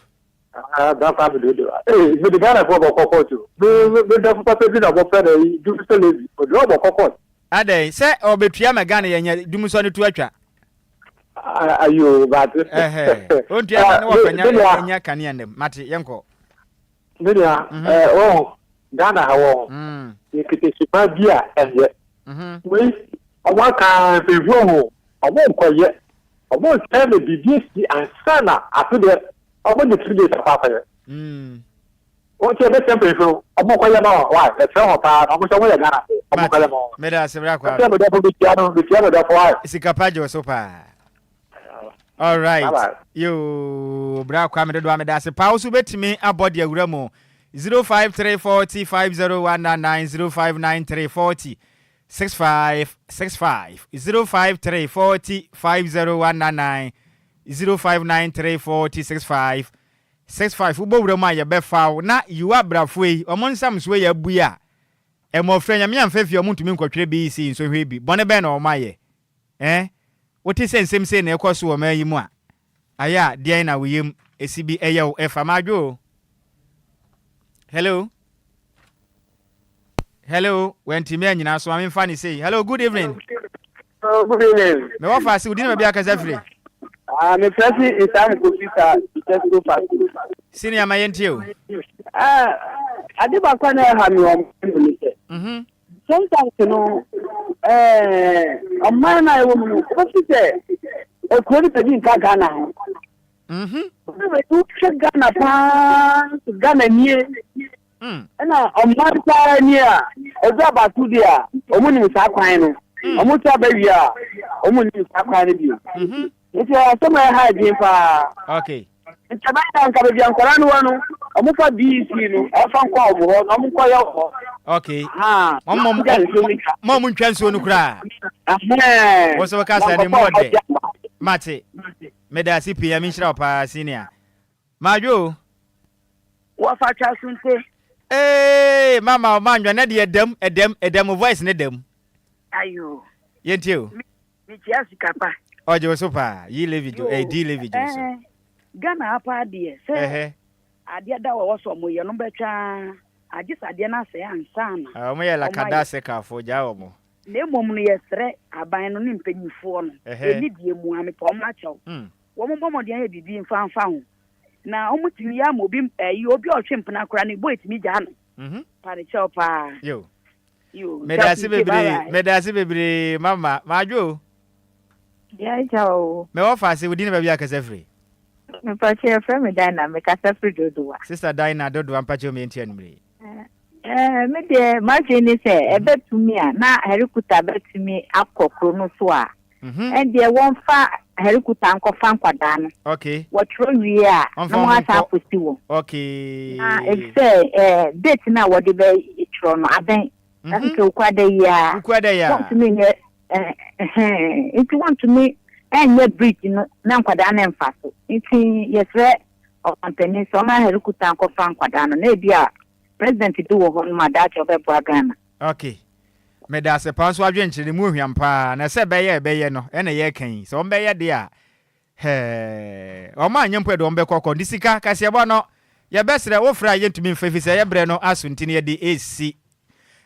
Ah bra Kwame Dodowa ee me de Ghana foɔ bɔkɔ court o me me dɔfo papa bi na ɔbɔfrɛ no ayi Dumsɔ Levi ɔde ɔbɔkɔ court. Adɛn sɛ ɔbɛtua ma Ghana yɛnyɛ Dumsɔ no to atwa. Ayoo mate. Ɛhɛɛ ɔntua ma ne wɔfa nya nya kanea nnam mate yɛnkɔ. Me nua ɛɛ wɔn Ghana ha wɔn yɛkita suban bi a ɛnyɛ wei. Ɔmo aka mpanyinfoɔ ahu ɔmo nkɔyɛ ɔmo ntwɛn ma biribi asi ansa na afe deɛ ɔmo de 3 days akɔ akɔyɛ. Wɔn ti ɛbɛsɛ mpanyinfoɔ no ɔmo nkɔyɛ ma wɔn why ɛsrɛ wɔn paa na ɔmo nso ɔmo yɛ Ghana foɔ ɔmo nkɔyɛ ma wɔn. Meda ase bra Kwame. Ɛsɛ medɔfo metia no metia medɔfo why. Sika pa gye wo so paa. Alright. Yoo bra Kwame dodoɔ meda ase paa wo so wobɛtumi abɔ de awura mu 053 40 50199 0593 40 65 65 053 40 50199 0593 40 65 65 Wobɔ wura mu a yɛbɛfa wo na yiwa abrafoɔ yi wɔn nsam nso yɛ abui a mmɔfra Nyame amfa fie a wɔn ntumi nkɔtwerɛ BEC nsɔhwɛ bi bɔne bɛn na wɔn ayɛ eh wote sɛ nsɛm sei na ɛkɔ so wɔ ɔman yi mu a ayɛ a deɛn na wo yam ɛsi bi ɛyɛ wo ɛfa madwo o hello Hello, wantumi anyina so, ma memfa ne sei. Hello, good evening. Oh, good evening. Me wɔ faase, wodi na baabi akasa firi. Ah, me frɛ si Isaac Kofi sa Tesco Factory. Senior ma yɛntie o. Ah, ade baako na ɛha me wɔn mu ne sɛ. Mhm. Sometimes no, eh, ɔman na ɛwɔ mu no, wobɛfi sɛ ekuro no baabi nka Ghana ho. Mhm. Wohwɛ Ghana paa, Ghana nie. Ɛna ɔman paa ni a ɛdu abato di a wɔn nim saa kwan no. Wɔn to aba wie a wɔn nim saa kwan no bio. Nti asɛm a ɛha adwene paa. Okay. Nti ɛbɛyɛ dɛ nka baabi a nkwadaa no wɔ no wɔn fa BEC no ɛfa nkɔ wɔn hɔ na wɔn nkɔ yɛ wɔ hɔ. Okay. Wɔn mo mo mo ntwa nsuo no koraa. Wɔn sɛ wɔka sɛ ne mu ɔdɛ. Mate. Meda ase pii nyame nhyira wo paa senior. Madwo o. Wɔfa twa sonte. Eeii mama o mandwa nɛ deɛ ɛdam ɛdam ɛdam o voice ne dam. Ayoo. Yɛntie o. Me mekyia sika pa. Ɔgye wo so paa yi Levi jo ɛɛ D Levi gye wo so. Ɛɛ Ghana ha paa deɛ sɛ adeɛ da wɔ ɛwɔ sɛ ɔmo yɛ no bɛtwa agye sɛ adeɛ no asɛe ansa na Ɔmo yɛ lakada sekafoɔ gyaa ɔmo. Na mmom no yɛsrɛ aban no ne mpanyinfoɔ no ɛni deɛ mu a mepɛ ɔmo akyɛw wɔn bɔ mmɔden ayɛ biribi mfa mfa ho na wɔn tumi yɛ ama obi ɛyi obi a ɔtwe mpena koraa ne bo etumi gyaa no. Mhm. Panekyɛw paa. Yo. Yo. Medase bebree, medase bebree mama. Madwo o. Ya agya o. Me wɔ faase, wo din ne baabi a kasa firi? Mepakyɛ yɛfrɛ me Dinah, me kasa firi Dodowa. Sister Dinah Dodowa mpakyɛ o me yɛntie anumere yi. Eh, me deɛ m'adwene ne sɛ ɛbɛtumi a na herikuta bɛtumi akɔ kuro no so a Ɛndeɛ wɔmfa herikuta nkɔfa nkwadaa no. Okay. Wɔtwerɛ wie a, na Ɔmfa wɔn wɔasan nkɔ. akɔsi wɔn. Okay. Na efisɛ ɛɛ date no a wɔde bɛtwerɛ no abɛn. Na Mhm. sɛ Wukuada yi ara. Wukuada yi ara. Wɔntumi nyɛ ɛɛ ɛhɛn nti wɔntumi nyɛ bridge no na nkwadaa no mfa so. Nti yɛsrɛ ɔmampanin sɛ ɔmma herikuta nkɔfa nkwadaa no na ebia president bi wɔ hɔ nom a daakye ɔbɛboa Ghana. Okay. Medase paa nso adwenkyerɛ no mu ohwam paa na sɛ ɛbɛyɛ a ɛbɛyɛ no ɛna yɛreka yi sɛ wɔn bɛyɛ deɛ a hɛɛ wɔn anyɛ mpo ɛde wɔn bɛkɔ kɔ nti sika kaseɛbɔ no yɛbɛsrɛ wofrɛ a yɛntumi mfa fi sɛ ɛyɛ berɛ no aso nti no yɛde ɛsi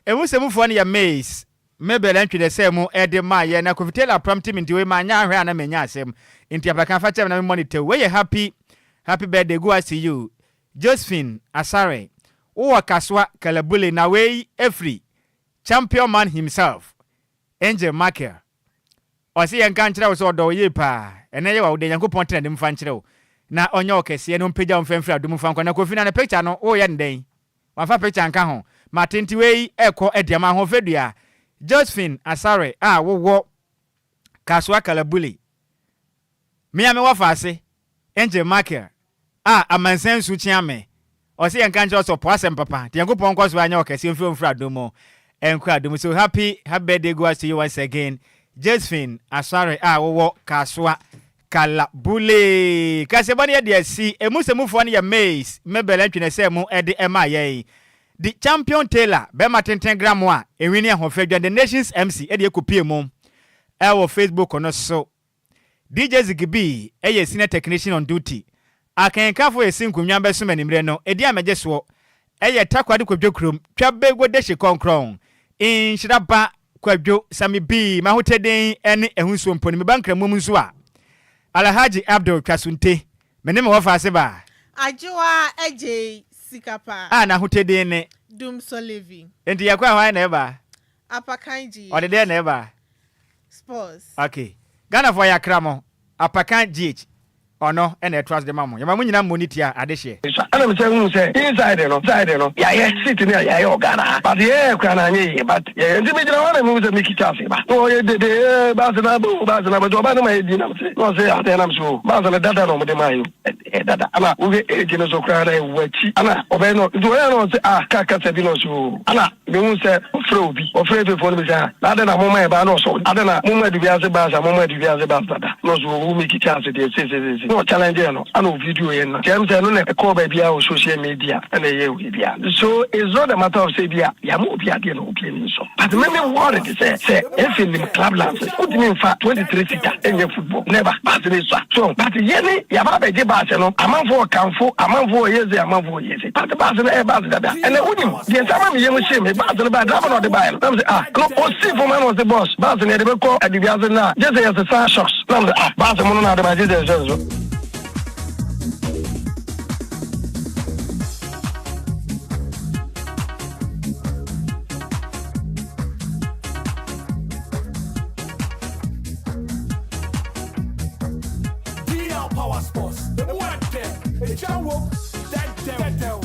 ɛmu sɛ mufoɔ no yɛ maize Mabel Antwi na ɛsɛɛ mu ɛde maa yɛ na Kofi Taylor pram ti me nti wei manyɛ ahwɛ a na manya asɛm nti apaka fa kyɛ me na memmɔ ne tɛw wei yɛ happy happy birthday go out to you Josephine Asare, wowɔ Kasoa Kalabule na wei firi Champion man himself, Angel Michael. Ɔse yɛnka nkyerɛ wo sɛ ɔdɔ wo yie paa. Ɛnɛ yɛ w'awoda, Nyankopɔn tena anim mfa nkyerɛ wo na ɔnyɛ wo kɛseɛ na ɔmpagya wo mfa mfiri adom mfa nkɔ. Na Kofi na ne picture no woyɛ no dɛn? Wamfa picture anka ho. Mate nti wei ɛkɔ adi ama Ahoɔfɛdua. Josephine Asare a wowɔ Kasoa Kalabule. Me a mewɔ faase, Angel Michael, a amansan nsu kyea me, ɔse yɛnka nkyerɛ wo sɛ ɔpɔ asɛm papa, nti Nyankopɔn nkɔ so ara nyɛ wo kɛseɛ mfiri ɔmfiri adom mu nkɔ adom mu. So happy happy birthday go out to you once again Josephine Asare a wowɔ Kasoa Kalabule. Kaseɛbɔ no yɛ de asi, emu sɛmufoɔ no yɛ Maize, Mabel Antwi na ɛsɛɛ mu de ɛmaa yɛn. The Champion Taylor, bɛrima tenten gramo a enwi ne ahoɔfɛ dwa, The Nation's MC de ɛkɔpie mu ɛwɔ Facebook no so. DJ Ziggy B yɛ senior technician on duty. Akenkanfo a esi nkonnwa bɛsom anwummere no, edin a megye soɔ yɛ Takoradi Kwadwo Kurom, Twabego Dehye Kɔnkrɔn, Nhyira Ba Kwadwo, Sammy B, M'ahotɛden ne ɛho nsuo mpo no, meba Nkramoɔ mu nso a, Alhaji Abdul Twasunte, me ne me wɔfaase ba. Adwoa Adjei sika pa. A n'ahotɛden ne. Dumsor Levi. Enti yɛkɔ a hwan na ɛba? Apakan GH. Ɔde dɛn na ɛba? Sports. Ok Ghanafoɔ yɛakra mo Apakan GH ɔno na ɛtoa so de ma mo. Yɛma mo nyinaa mmɔ ne ti a adehyeɛ. Ɛna me san huu sɛ inside no side no yayɛ seat no yayɛ wɔ Ghana ha but yɛyɛ koraa no anyɛ yie but yɛyɛ nti me gyina hɔ na me hu sɛ Mickey Charles ba na ɔyɛ dede ee bus no aba o bus no aba nti ɔba no ma yɛ din na me se na ɔse adɛn na me se o bus no dada na ɔmo de maa yɛ o ɛyɛ dada ɛna wohwɛ age no so koraa na ɛwɔ akyi ɛna ɔbɛyɛ no nti ɔyɛ na ɔse ah kaa kasa bi na ɔse o ɛna Mehu sɛ ɔfrɛ obi, ɔfrɛ Efefoɔ no bisa, na adɛn na moma ɛbaa? Na ɔsɔ, adɛn na moma adubiase baa sa, moma adubiase baa dada? Na ɔsɔ, owu Mickey Charles deɛ sei sei sei sei. Na ɔchallenge no, ana ɔvideo yɛ no. Kyerɛ m sɛ ɛno na ɛkɔɔ baabiara wɔ social media, ɛna ɛyɛɛ wei biara. So it's not a matter of sɛ ebia yɛama obi adeɛ na obi ani nsɔ. But me me worried sɛ, sɛ Efe nim club license, wontumi mfa 23 seater nyɛ football, never. Bus no esua. So, but yɛne yɛaba abɛgye bus no, amanfoɔ ɔkamfo, amanfoɔ ɔyɛ sei, amanfoɔ ɔyɛ sei. But bus no ɛyɛ bus dada. Ɛnɛ wonim. Deɛ nti ama me yam hyee me, bus no bae, driver na ɔde baeɛ no, na mese ah, no ɔsii fam ana ɔse boss, bus no yɛde bɛkɔ Adibiase no a, gye sɛ yɛsesa shocks, na mese ah, bus mono na ade bae, gye sɛ yɛhyɛ nso. DL Power Sports, emu ɛdɛ, egya wom, dɛdɛw.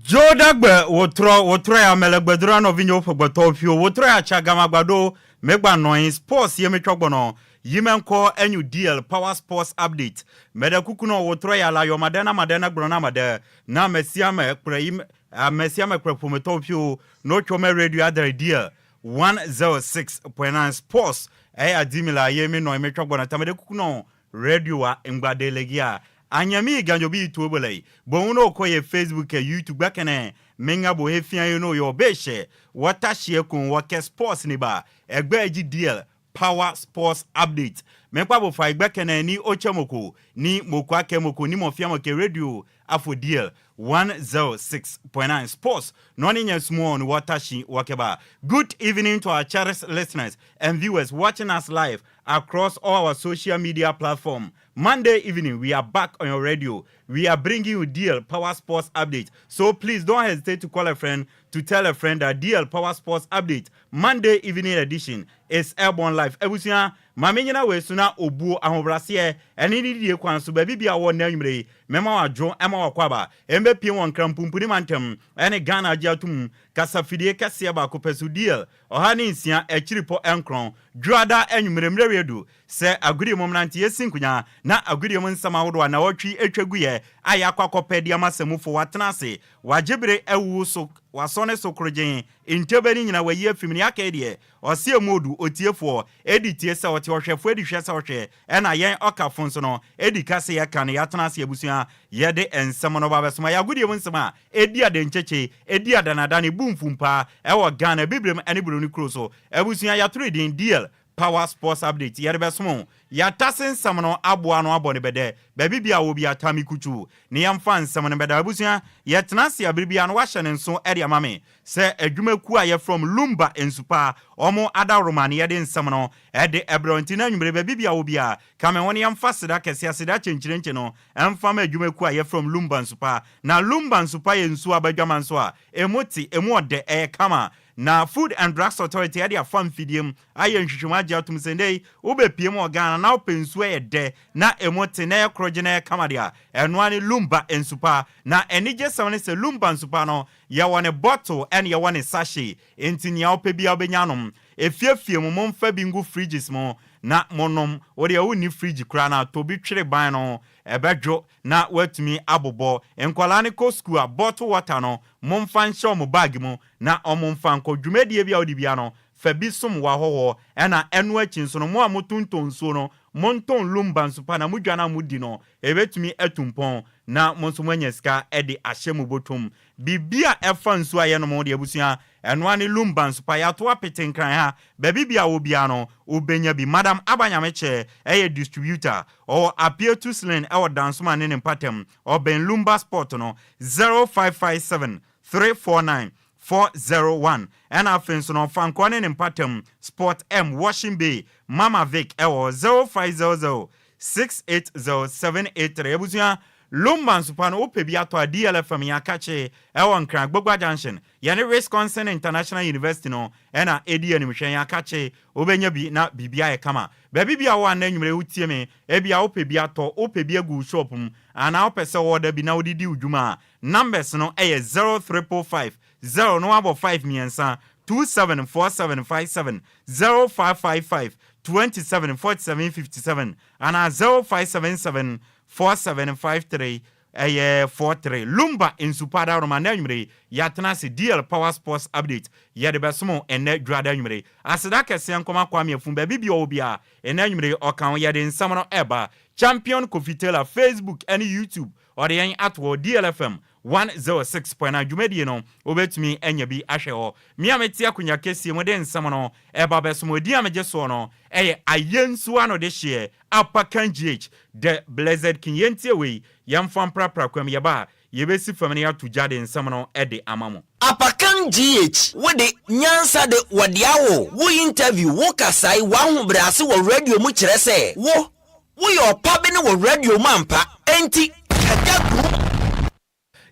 Dzo ɖagbe wòtrɔ, wòtrɔ ya mele gbedora nɔvinyewo ƒe gbetɔwo ƒio, wòtrɔ ya tsa gamagba ɖo megba nɔanyi sports ye metsɔ gbɔnɔ yi me ŋkɔ enyu DL power sports update meɖe kuku nɔ wòtrɔ ya la yɔ maɖe na maɖe ne gblɔ na maɖe na amesiame kple yi amesiame kple ƒometɔwo ƒio no tsɔ me radio adre DL 106.9 Sports eya di mi la ye mi nɔ mi tsɔ gbɔna tame ɖe kuku nɔ radio wa ŋgba ɖe le gia anya mi ganjo bi to bele yi boŋ no kɔ ye Facebook ke YouTube gba kene mi ŋa bo he fia ye no yɔ be she wɔ ta she kun wɔ ke sports ni ba egbe edzi DL Power Sports Update mi kpa bo fa egbe kene ni oche moko ni moko ake moko ni mo fia mo ke radio afo DL 106.9 Sports no ne nya small no watashi wakeba. Good evening to our cherished listeners and viewers watching us live across all our social media platform. Monday evening, we are back on your radio. We are bringing you DL Power Sports Update. So please don't hesitate to call a friend to tell a friend that DL Power Sports Update Monday evening edition is airborne live. Ebusua, maame nyina wei so na obuo ahobraseɛ ɛne ne didie kwan so baabi bia wɔ nnɛ anwummerɛ yi mɛma wadwo ɛma wakɔ aba ɛmbɛpie wɔ Nkran Pumpuni mantam ɛne Ghana agye atom kasafidie kɛseɛ baako pɛ so DL 106 akyiripɔ nkrɔn Dwoada anwummerɛ mmerɛ readu sɛ agodie mu mmeranteɛ si nkonya na agodie mu nsɛm ahodoɔ a nnawɔtwe atwa guiɛ a yɛakɔ akɔpɛ de ama samufo watena ase wagye bere awu so wasɔ ne so korogyen ntɛbɛ ne nyina wayi afim ne aka yi deɛ ɔse emu odu otiefoɔ edi tie sɛ ɔte ɔhwɛfoɔ edi hwɛ sɛ ɔhwɛ ɛna yɛn ɔkafo nso no edi ka sɛ yɛka no yɛatena ase abusua yɛde nsɛm no ba bɛsoma yɛ agodie mu nsɛm a edi adenkyekye edi adanadane bu mfumpaa ɛwɔ Ghana abibirem ɛne buroni kuro so abusua yɛatoro edin DL Power Sports Update yɛde bɛsom wo. Yɛatase nsɛm no aboa ano abɔ no bɛdɛ. Baabi biara wɔ biara, taa me kutuu na yɛmfa nsɛm no mmɛda. Abusua, yɛtena ase a bere biara no woahyɛ no nso de ama me sɛ adwumakuo a yɛfrɛ wɔn Lumba Nsupa, wɔn adaworoma na yɛde nsɛm no de brɛ wo. Nti na anwummere baabi biara wɔ biara, ka me ho na yɛmfa aseda kɛseɛ, aseda kyenkyerenkye no mfa ma adwumakuo a yɛfrɛ wɔn Lumba Nsupa. Na Lumba Nsupa yɛ nsuo abadwama nso a emu te, emu ɔdɛ, ɛyɛ kama. Na Food and Drugs Authority de afa mfidie mu ayɛ nhwehwɛmu agye atom sɛ nnɛ yi wobɛpue mu wɔ Ghana na wopɛ nsuo a ɛyɛ dɛ na ɛmu te na ɛyɛ korogye na ɛyɛ kama deɛ a, ɛno ara ne Lumba nsu pa. Na anigyesɛm ne sɛ Lumba nsu pa no, yɛwɔ ne bottle ɛne yɛwɔ ne sachet, enti nea wopɛ biara wobɛnya anom. Efiefie mu, momfa bi ngu fridges mu na monom. Wo deɛ wonni fridge koraa no a, tɔ bi twere ban no ho, ɛbɛdwo na woatumi abobɔ. Nkwadaa no kɔ sukuu a, bottle water no, momfa nhyɛ wɔn bag mu na wɔmfa nkɔ. Dwumadie bi a wode bia no, fa bi som w'ahɔhoɔ. Ɛna ɛno akyi nso no, mo a motontɔn nsuo no, montɔn lumba nso pa na mo dwa no a modi no, ɛbɛtumi atu mpɔn na mo nso moanya sika de ahyɛ mo bɔtɔm. Biribi a ɛfa nsuo a yɛnom ho deɛ abusua, ɛno ara ne lumba nso pa. Yɛato apete Nkran ha, baabi biara a wɔ biara no, wobɛnya bi. Madam Aba Nyamekyɛ yɛ distributor. Ɔwɔ Apietus Lane wɔ Dansoman ne ne mpatam. Ɔbɛn Lumba Spot no, 0557 349 401 ɛna afei nso no Ɔfankɔɔ ne ne mpatam Spot M Washing Bay Mama Vic ɛwɔ hɔ 0500 680 783 Abusua. Lumba nsopa no wopɛ bi atɔ a DLFM yɛn akakye ɛwɔ Nkran Gbogba Junction yɛne Wisconsin International University no ɛna ɛdi animhwɛ yɛn akakye wobɛnya bi na biribi ayɛ kama. Baabi bi a wowɔ a nnɛ anwummere yi wotie me, ebia wopɛ bi atɔ, wopɛ bi agu wo shop mu, anaa wopɛ sɛ wɔɔda bi na wode di wo dwuma a, numbers no yɛ zero triple five zero na woabɔ five mmiɛnsa, 27 47 57 0555 27 47 57 anaa 0577 47 53 ɛyɛ 43. Lumba Nsupa Adaworoma nnɛ anwummere yi yɛatena ase DL Power Sports Update yɛde bɛsom wo ɛnnɛ Dwuada anwummere yi. Aseda kɛseɛ nkɔma Kwame Afum baabi biara ɔwɔ biara ɛnnɛ anwummere yi ɔka ho yɛde nsɛm no ɛreba. Champion Kofi Taylor Facebook ɛne YouTube ɔde yɛn ato hɔ DLFM 106.9 dwumadie no wobɛtumi anya bi ahwɛ hɔ. Me a mete akonwa kɛsie mu de nsɛm no ɛba bɛsom wo. Edin a megye soɔ no ɛyɛ Ayensu Ano Dehyeɛ Apakan GH The Blessed King. Yɛntie wei, yɛmfa mprapra kwam, yɛba a yɛbɛsi fam na yɛato gya de nsɛm no de ama mo. Apakan GH, Wo de, nyansa de, wɔde awo wo interview, wo kasae, w'ahobrɛase wɔ radio mu kyerɛ sɛ wo, woyɛ ɔpabene wɔ radio mu ampa, enti kagya gum.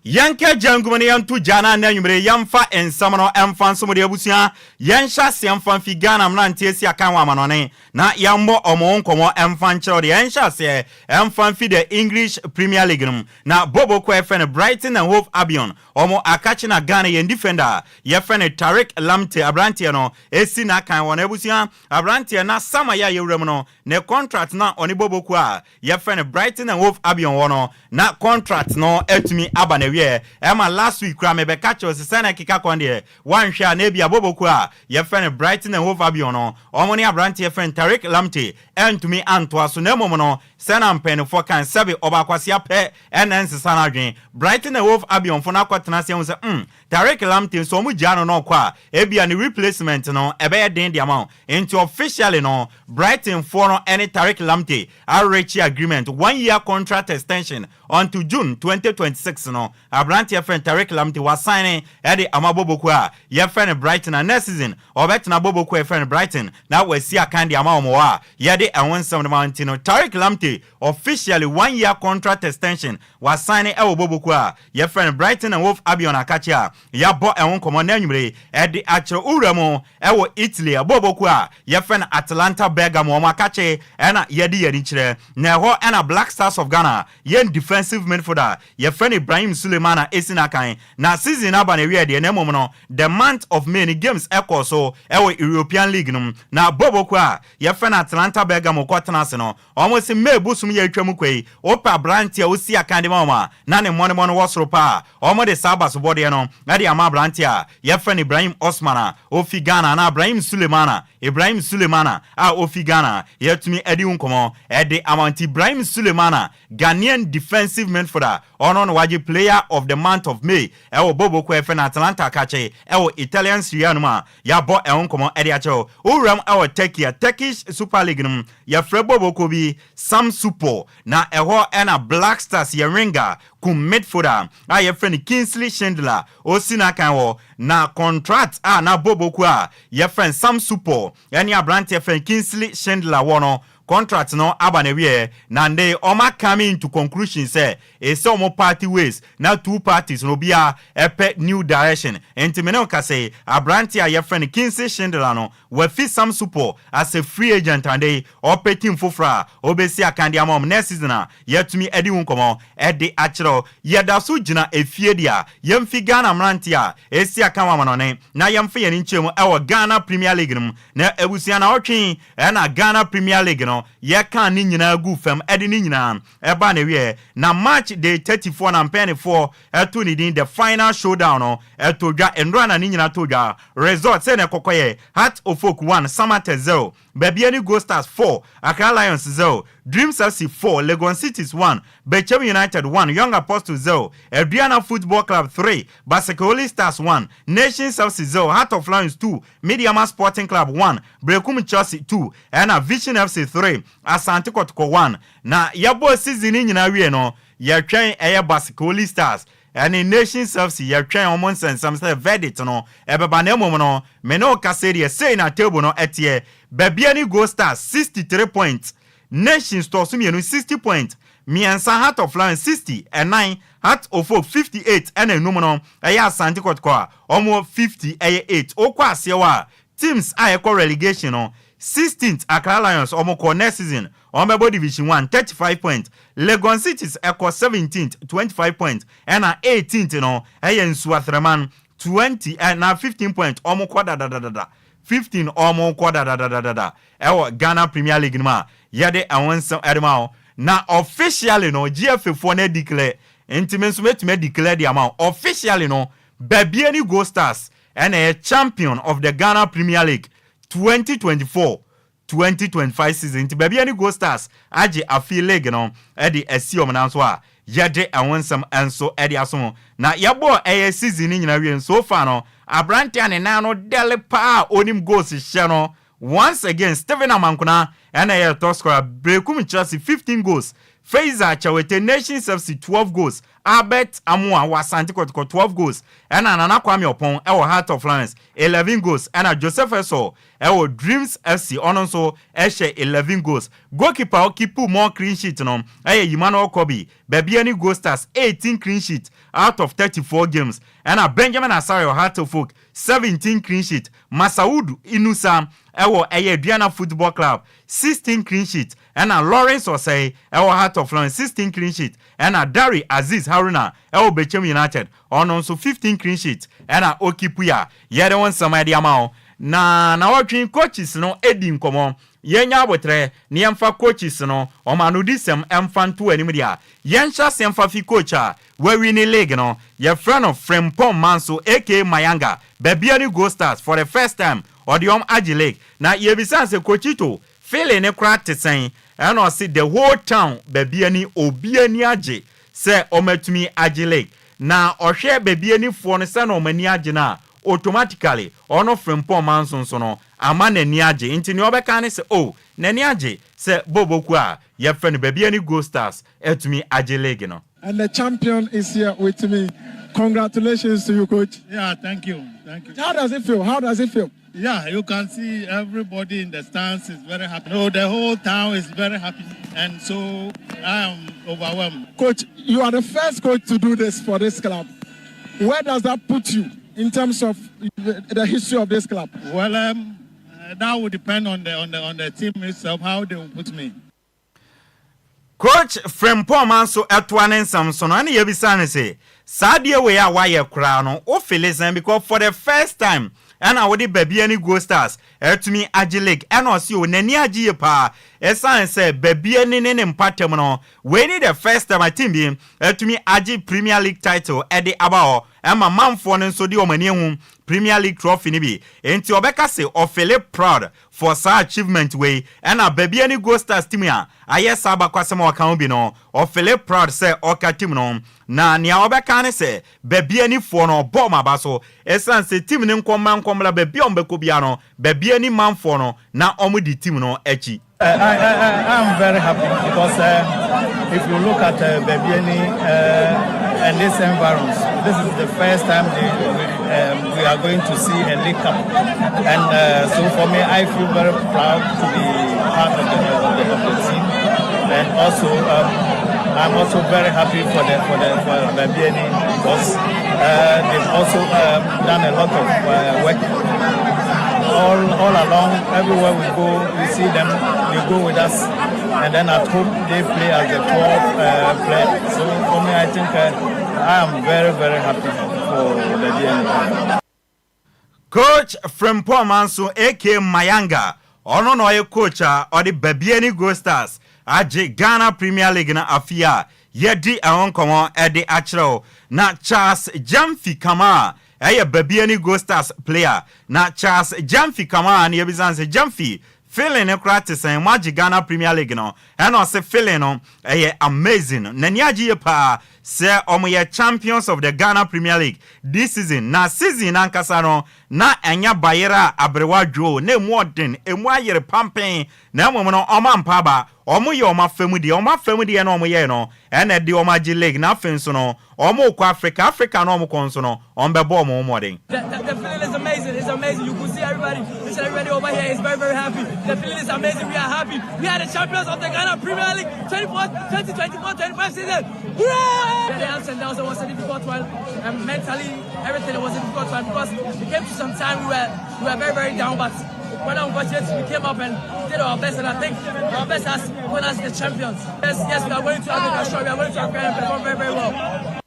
Yɛnka gya ngu mu na yɛnto gya na nnɛ anwummere yi yɛmfa nsɛm no mfa nso mo de abusua. Yɛnhyɛ aseɛ mfa mfi Ghana mmeranteɛ si akan wɔ amanɔne na yɛmmɔ wɔn ho nkɔmmɔ mfa nkyerɛ wo deɛ. Yɛnhyɛ aseɛ mfa mfi the English Premier League no mu na Bobo kuo a yɛfrɛ no Brighton and Hove Albion wɔn akakye na Ghana yɛn defender a yɛfrɛ no Tariq Lamptey aberanteɛ no si n'akan wɔ n'abusua aberanteɛ na summer yi a yɛwura mu no ne contract no a ɔne Bobo kuo a yɛfrɛ no Brighton and Hove Albion wɔ no, na contract no atumi aba n'awieɛ. Ɛma last week koraa mebɛka kyerɛ wo sɛ sɛnea ɛkeka kɔ no deɛ, woanhwɛ a na ebia Bobo kuo a yɛfrɛ no Brighton and Hove Albion no, wɔn ne aberanteɛ yɛfrɛ no Tariq Lamptey antumi antoa so. Na mmom no, sɛnea mpaninfoɔ kan, sɛbe ɔbaakwasea pɛ na ɛnsesa n'adwene. Brighton and Hove Albionfoɔ no akɔtena ase ahu sɛ, hmm, Tariq Lamptey nso wɔgyaa no na ɔkɔ a, ebia ne replacement no ɛbɛyɛ den de ama wo. Enti officially no, Brighton foɔ no ne Tariq Lamptey areachi agreement, one year contract extension until June 2026 no, aberanteɛ yɛfrɛ no Tariq Lamptey wasaene de ama Bobokuo a yɛfrɛ no Brighton a next season ɔbɛtena Bobokuo a yɛfrɛ no Brighton na wasi akan de ama wɔn wɔ a yɛde ɛho nsɛm no ma nti no Tariq Lamptey officially one year contract extension wasaene wɔ Bobokuo a yɛfrɛ no Brighton and Hove Albion akakye a yɛabɔ ɛho nkɔmmɔ nnɛ anwummere yi de akyerɛ wo wura mu wɔ Italy bɔɔlbɔ kuo a yɛfrɛ no Atalanta Bergamo wɔn akakye na yɛde yɛn ani kyerɛ na ɛhɔ na Black Stars of Ghana yɛn defensive midfielder a yɛfrɛ no Ibrahim Sulemana si n'akan na season no aba n'awieɛ deɛ na mmom no the month of May no games kɔɔ so wɔ European League no mu na bɔɔlbɔ kuo a yɛfrɛ no Atalanta Bergamo kɔtena ase no Wɔse May bosom yi a atwa mu kɔ yi, wopɛ aberanteɛ a ɔsi akan de ma wɔn a, na ne mmɔnemmɔ no wɔ soro paa. Wɔde saa abasobɔdeɛ no de ama aberanteɛ a yɛfrɛ no Ibrahim Osman a ɔfi Ghana anaa Ibrahim Sulemana, Ibrahim Sulemana a ɔfi Ghana. Yɛatumi adi ho nkɔmmɔ de ama wo. Nti Ibrahim Sulemana, Ghanaian defensive midfielder, ɔno na wagye Player of the Month of May wɔ bɔɔlbɔ kuo a yɛfrɛ no Atalanta Calcio wɔ Italian Serie A no mu a yɛabɔ ɛho nkɔmmɔ de akyerɛ wo. Wo wuram wɔ Turkey a, Turkish Super League no mu, yɛfrɛ bɔɔlbɔ bi Samsunspor, na ɛhɔ na Black Stars yɛ winger kum midfielder a yɛfrɛ no Kingsley Schindler ɔsi n'akan hɔ. Na contract a na bɔɔlbɔ kuo a yɛfrɛ no Samsunspor ne aberanteɛ yɛfrɛ no Kingsley Schindler wɔ no, contract no aba n'awieɛ, na ndɛ yi wɔn come into conclusion sɛ Ese ɔmo party ways na two parties no obiaa ɛpɛ new direction nti me ne wo kasa yi abranteɛ a yɛfrɛ no Kingsley Schindler no wafi Samsupor as a free agent ande yi ɔpɛ team foforɔ a ɔbɛsi akan de ama ɔmo next season a yɛatumi adi ho nkɔmɔ de akyerɛ wo. Yɛdaso gyina efie deɛ a yɛmfi Ghana mmeranteɛ a esi akan wɔ amanɔne na yɛmfa yɛn ani nkyerɛ mu ɛwɔ Ghana Premier League no mu na abusua naawɔtwe yi ɛna Ghana Premier League no yɛkaa ne nyinaa guu fam ɛde ne nyinaa Ɛbaa n'awieɛ, na March day 34 na mpɛnifoɔ too ne din The Final Showdown no too dwa. Nnora na ne nyina too dwa. Result, sei na ɛkɔkɔyɛɛ, Hearts of Oak 1, Samatex 0, Bibiani Gold Stars 4, Accra Lions 0, Dreams FC 4, Legon Cities 1, Bechem United 1, Young Apostles 0, Aduana Football Club 3, Basake Holy Stars 1, Nations FC 0, Heart of Lions 2, Medeama Sporting Club 1, Berekum Chelsea 2, ɛna Vision FC 3, Asante Kɔtɔkɔ 1. Na yɛbɔɔ season no nyinaa wiei no, yɛtwɛn ɛyɛ Basake Holy Stars ɛne Nations FC, yɛtwɛn wɔn nsɛnsɛm sɛ verdict no ɛbɛba. Na mmom no, me ne wo kasa yi deɛ, sei na table no ɛteɛ, Bibiani Gold Stars 63 points, Nations tɔɔ so mmienu 60 points, mmiɛnsa Heart of Lions 60, ɛnan Heart of Oak 58 ɛna enum no ɛyɛ Asante Kɔtɔkɔ a wɔn 50 ɛyɛ 8. Wokɔ aseɛ hɔ a, teams a ɛkɔ relegation no, 16th Accra Lions, wɔn kɔ next season, wɔn bɛbɔ Division 1, 35 points. Legon Cities ɛkɔ 17th, 25 points, ɛna 18th no ɛyɛ Nsoatreman 20 ɛna 15 points. Wɔn kɔ dadadadada 15, wɔn kɔ dadadadada ɛwɔ Ghana Premier League no mu a yɛde ɛho nsɛm ɛde ma wo. Na officially no, GFA foɔ no declare, nti me nso mɛtumi declare de ama wo officially no, Bibiani Gold Stars ɛna ɛyɛ champion of the Ghana Premier League 2024 2025 season. Nti Bibiani Gold Stars agye afi league no ɛde asi wɔn nan so a yɛde ɛho nsɛm nso ɛde aso. Na yɛbɔ ɛyɛ season no nyinaa wie, so far no, aberante a ne nan no dɛle paa a onim goals hyɛ no, once again Stephen Amankona ɛna ɛyɛ top scorer. Berekum Chelsea 15 goals, Faisal Chawete, Nations FC, 12 goals, Albert Amoa wɔ Asante Kɔtɔkɔ 12 goals, ɛna Nana Kwame Ɔpɔn ɛwɔ Heart of Lions 11 goals, ɛna Joseph Ɛsɔ ɛwɔ Dreams FC, ɔno nso ɛhyɛ 11 goals. Goalkeeper ɔkeep more clean sheet no ɛyɛ Emmanuel Kobi, Bibiani Gold Stars, 18 clean sheet out of 34 games, ɛna Benjamin Asare wɔ Heart of Oak 17 clean sheet, Masaudu Inusa ɛwɔ ɛyɛ Aduana Football Club 16 clean sheet, ɛna Lawrence Osei ɛwɔ Heart of Lions 16 clean sheet, ɛna Dari Aziz Haruna ɛwɔ Bechem United, ɔno nso 15 clean sheet ɛna ɔkeep a yɛde wɔn nsɛm ɛde ama wo. Na wɔtwe coaches no edi nkɔmɔ. Yɛnya abotire na yɛmfa coaches no ɔmo anodisɛm ɛmfa nto anim deɛ a yɛnhyɛ aseɛ mfa fi coach a wawi ne league no, yɛfrɛ no Frimpong Manso aka Mayanga, Bibiani Gold Stars. For the first time ɔde ɔm agye league, na yɛbisa sɛ Coachito feeling ne koraa te sɛn? Ɛna ɔse the whole town Bibiani, obi ani agye sɛ ɔmatumi agye league, na ɔhwɛ Bibianifoɔ no sɛ na ɔmo ani agye no a, automatically ɔno Frimpong Manso nso no ama n'ani agye. Nti nea ɔbɛka ne sɛ o n'ani agye sɛ boboku a yɛfrɛ no Bibiani Gold Stars atumi agye league no. And the champion is here with me. Congratulations to you, coach. Yeah, thank you. Thank you. How does it feel? How does it feel? Yeah, you can see everybody in the stands is very happy. No, the whole town is very happy. And so I am overwhelmed. Coach, you are the first coach to do this for this club. Where does that put you in terms of the history of this club? Well, that would depend on the team itself, how they will put me. Coach Frimpong nso ɛtoa ne nsɛm so no, ɛne yɛbisa ne sɛ saa adeɛ wei a wayɛ koraa no, wo feel sɛn? Because for the first time ɛna wode Bibiani Gold Stars ɛtumi agye league. Ɛna ɔse o n'ani agye yie paa, ɛsiane sɛ Bibiani ne ne mpatam no, wei ne the first time a team bi ɛtumi agye Premier League title ɛde aba hɔ, ɛma manfoɔ no nso de wɔn ani ehu Premier League trophy no bi. Nti ɔbɛka sɛ ɔfeel proud for saa achievement wei, ɛna Bibiani Gold Stars team a ayɛ saa abakwasɛm a ɔka ho bi no, ɔfeel proud sɛ ɔka team no. Na nea ɔbɛka ne sɛ Bibianifoɔ no ɔbɔ ɔmo aba so, ɛsiane sɛ team ne nkɔmma nkɔmmla baabi a ɔmo bɛkɔ bia no, Bibiani manfoɔ no na ɔmo di team no akyi. I am very happy because if you look at Bibiani and this environs, this is the first time we are going to see a League Cup. And so for me, I feel very proud to be part of the team. And also, I'm also very happy for Bibiani because they've also done a lot of work all along. Everywhere we go, we see them. They go with us, and then at home they play as the 12 player. So for me, I think I am very, very happy for the DNA. Coach Frimpong Manso aka Mayanga, ɔno na ɔyɛ coach a ɔde Bibiani Gold Stars agye Ghana Premier League no afi a yɛdi ɛho nkɔmmɔ ɛde akyerɛw. Na Charles Jamfi Kama ɛyɛ Bibiani Gold Stars player. Na Charles Jamfi Kama na yɛbisa sɛ Jamfi feeling no koraa te sɛn, mo agye Ghana Premier League no? Ɛna ɔsɛ feeling no ɛyɛ amazing, n'ani agye yie paa sɛ ɔmo yɛ champions of the Ghana Premier League this season. Na season nankasa no na ɛnyɛ bayerɛ a aberewa dwo na emu ɔden, emu ayere pampen, na mmom no ɔmo ampa aba. Wɔyɛ wɔn afa mu deɛ. Wɔn afa mu deɛ na wɔyɛe no ɛna ɛde wɔn agye league na afei nso no wɔrekɔ Africa. Africa no a wɔkɔ nso no wɔbɛbɔ wɔn ho mmɔden. The, the, the feeling is amazing. It's amazing. You could see everybody, each and everybody over here is very, very happy. The feeling is amazing. We are happy. We are the champions of the Ghana Premier League 24, 2024 25 season. Hooray! The ups and downs, it was a difficult one. And mentally, everything it was a difficult one because it came to some time we were, we were very, very down. But when unfortunately we came up and did our best, and I think our best has won us the champions. Yes, yes, we are going to Africa, sure, we are going to Africa and perform very, very well.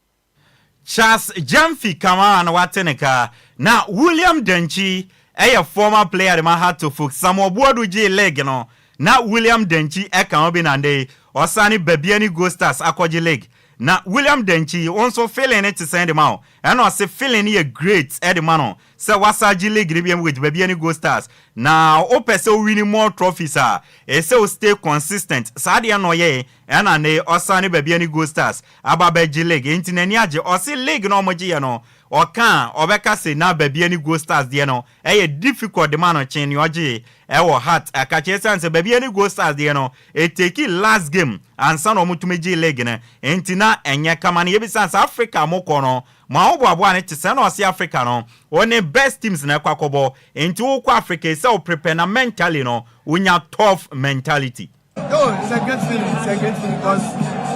Charles Gyamfi Kamara na wate ne ka. Na William Dankyi yɛ former player de ma Hartlepool. Samuel Boadu gyee league no, na William Dankyi ka ho bi na ndɛ yi ɔsane Bibiani Gold Stars akɔgye league. Na William Dankyi, wo nso feeling no te sɛn de ma wo? Ɛna ɔse feeling no yɛ great de ma no sɛ wasa agye league no biom with Bibiani Gold Stars. Na wopɛ sɛ wo wini more trophies a, ɛsɛ wo stay consistent. Saa deɛ na ɔyɛe ɛna ndɛ yi ɔsane Bibiani Gold Stars aba abɛgye league. Enti n'ani agye. Ɔse league no a wɔgyeeɛ no, ɔka a ɔbɛka se na Bibiani Gold Stars deɛ no ɛyɛ difficult de ma no kyen nea ɔgyee ɛwɔ Heart akakye ɛsiane sɛ Bibiani Gold Stars deɛ no ɛteki last game ansa na wɔtumi gyee league no nti na ɛnyɛ kama no yɛbisa sɛ Africa mokɔ no mo ahoboaboa no te sɛn na ɔse Africa no wo ne best teams na ɛkɔ akɔbɔ nti wokɔ Africa ɛsɛ wo prepare na mentally no wonya tough mentality. Oh, it's a great feeling. It's a great feeling because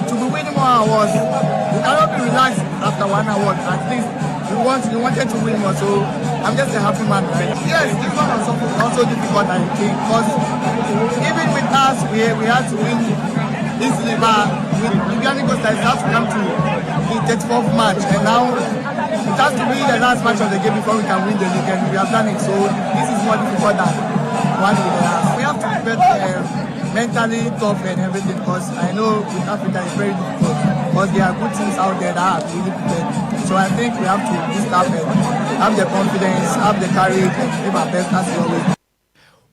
to be winning more awards, you cannot be relaxed after one award. At least we want we wanted to win more. So I'm just a happy man, right? Yes, this one was also, difficult, I think, because even with us, we we had to win easily, but with Bibiani Costa, it has to come to the 34th match, and now it has to be the last match of the game before we can win the league, and we have done it. So this is more difficult than one with us. We have to be better. Mentally tough and everything because I know with Africa it's very difficult because there are good teams out there that are really prepared. So I think we have to boost up and have the confidence, have the courage and give our best as we always do.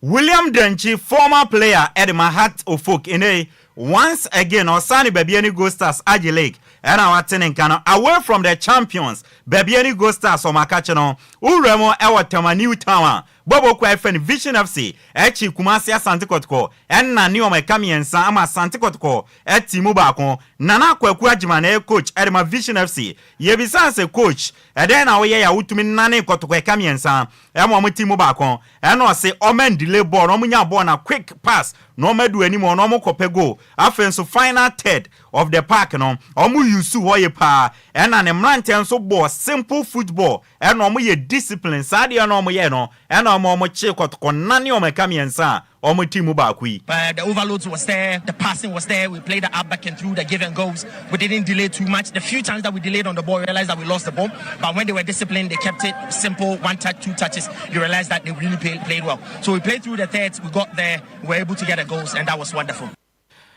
William Dankyi, former player de ma Heart of Oak nnɛ yi, once again ɔsane Bibiani Gold Stars agye league ɛna wate ne nka no away from the champions Bibiani Gold Stars wɔn akakye no wowura mu wɔ Tema New Town a Bɔbɔ kuo a yɛfrɛ no Vision FC akyi Kumasi Asante Kɔtɔkɔ ɛna ne wɔn ɛka mmiɛnsa ama Asante Kɔtɔkɔ ɛte mu baako. Nana Kwaku Agyeman na ɛyɛ coach ɛde ma Vision FC. Yɛbisaa sɛ coach ɛdɛn na woyɛe a wotumi nanee Kɔtɔkɔ ɛka mmiɛnsa ɛma wɔn te mu baako? Ɛna ɔse wɔn andelay bɔɔl no, wɔn nyaa bɔɔl na quick pass na wɔn adu anim hɔ na wɔn kɔpɛ goal. Afei nso final third of the park no wɔn use hɔ ye paa ɛna ne mmeranteɛ nso bɔɔ simple football Ɛna ɔmo yɛ discipline saa adeɛ no a ɔmo yɛɛ no ɛna ɔma ɔmo kyee kɔtɔkɔ nane ɔmo ɛka miɛnsa a ɔmo te mu baako yi. But the overloads was there, the passing was there, we played the up back and through the give and goes, we didn't delay too much, the few times that we delayed on the ball we realized that we lost the ball, but when they were disciplined they kept it simple, one touch, two touches, you realize that they really play, played well. So we played through the thirds, we got there, we were able to get the goals and that was wonderful.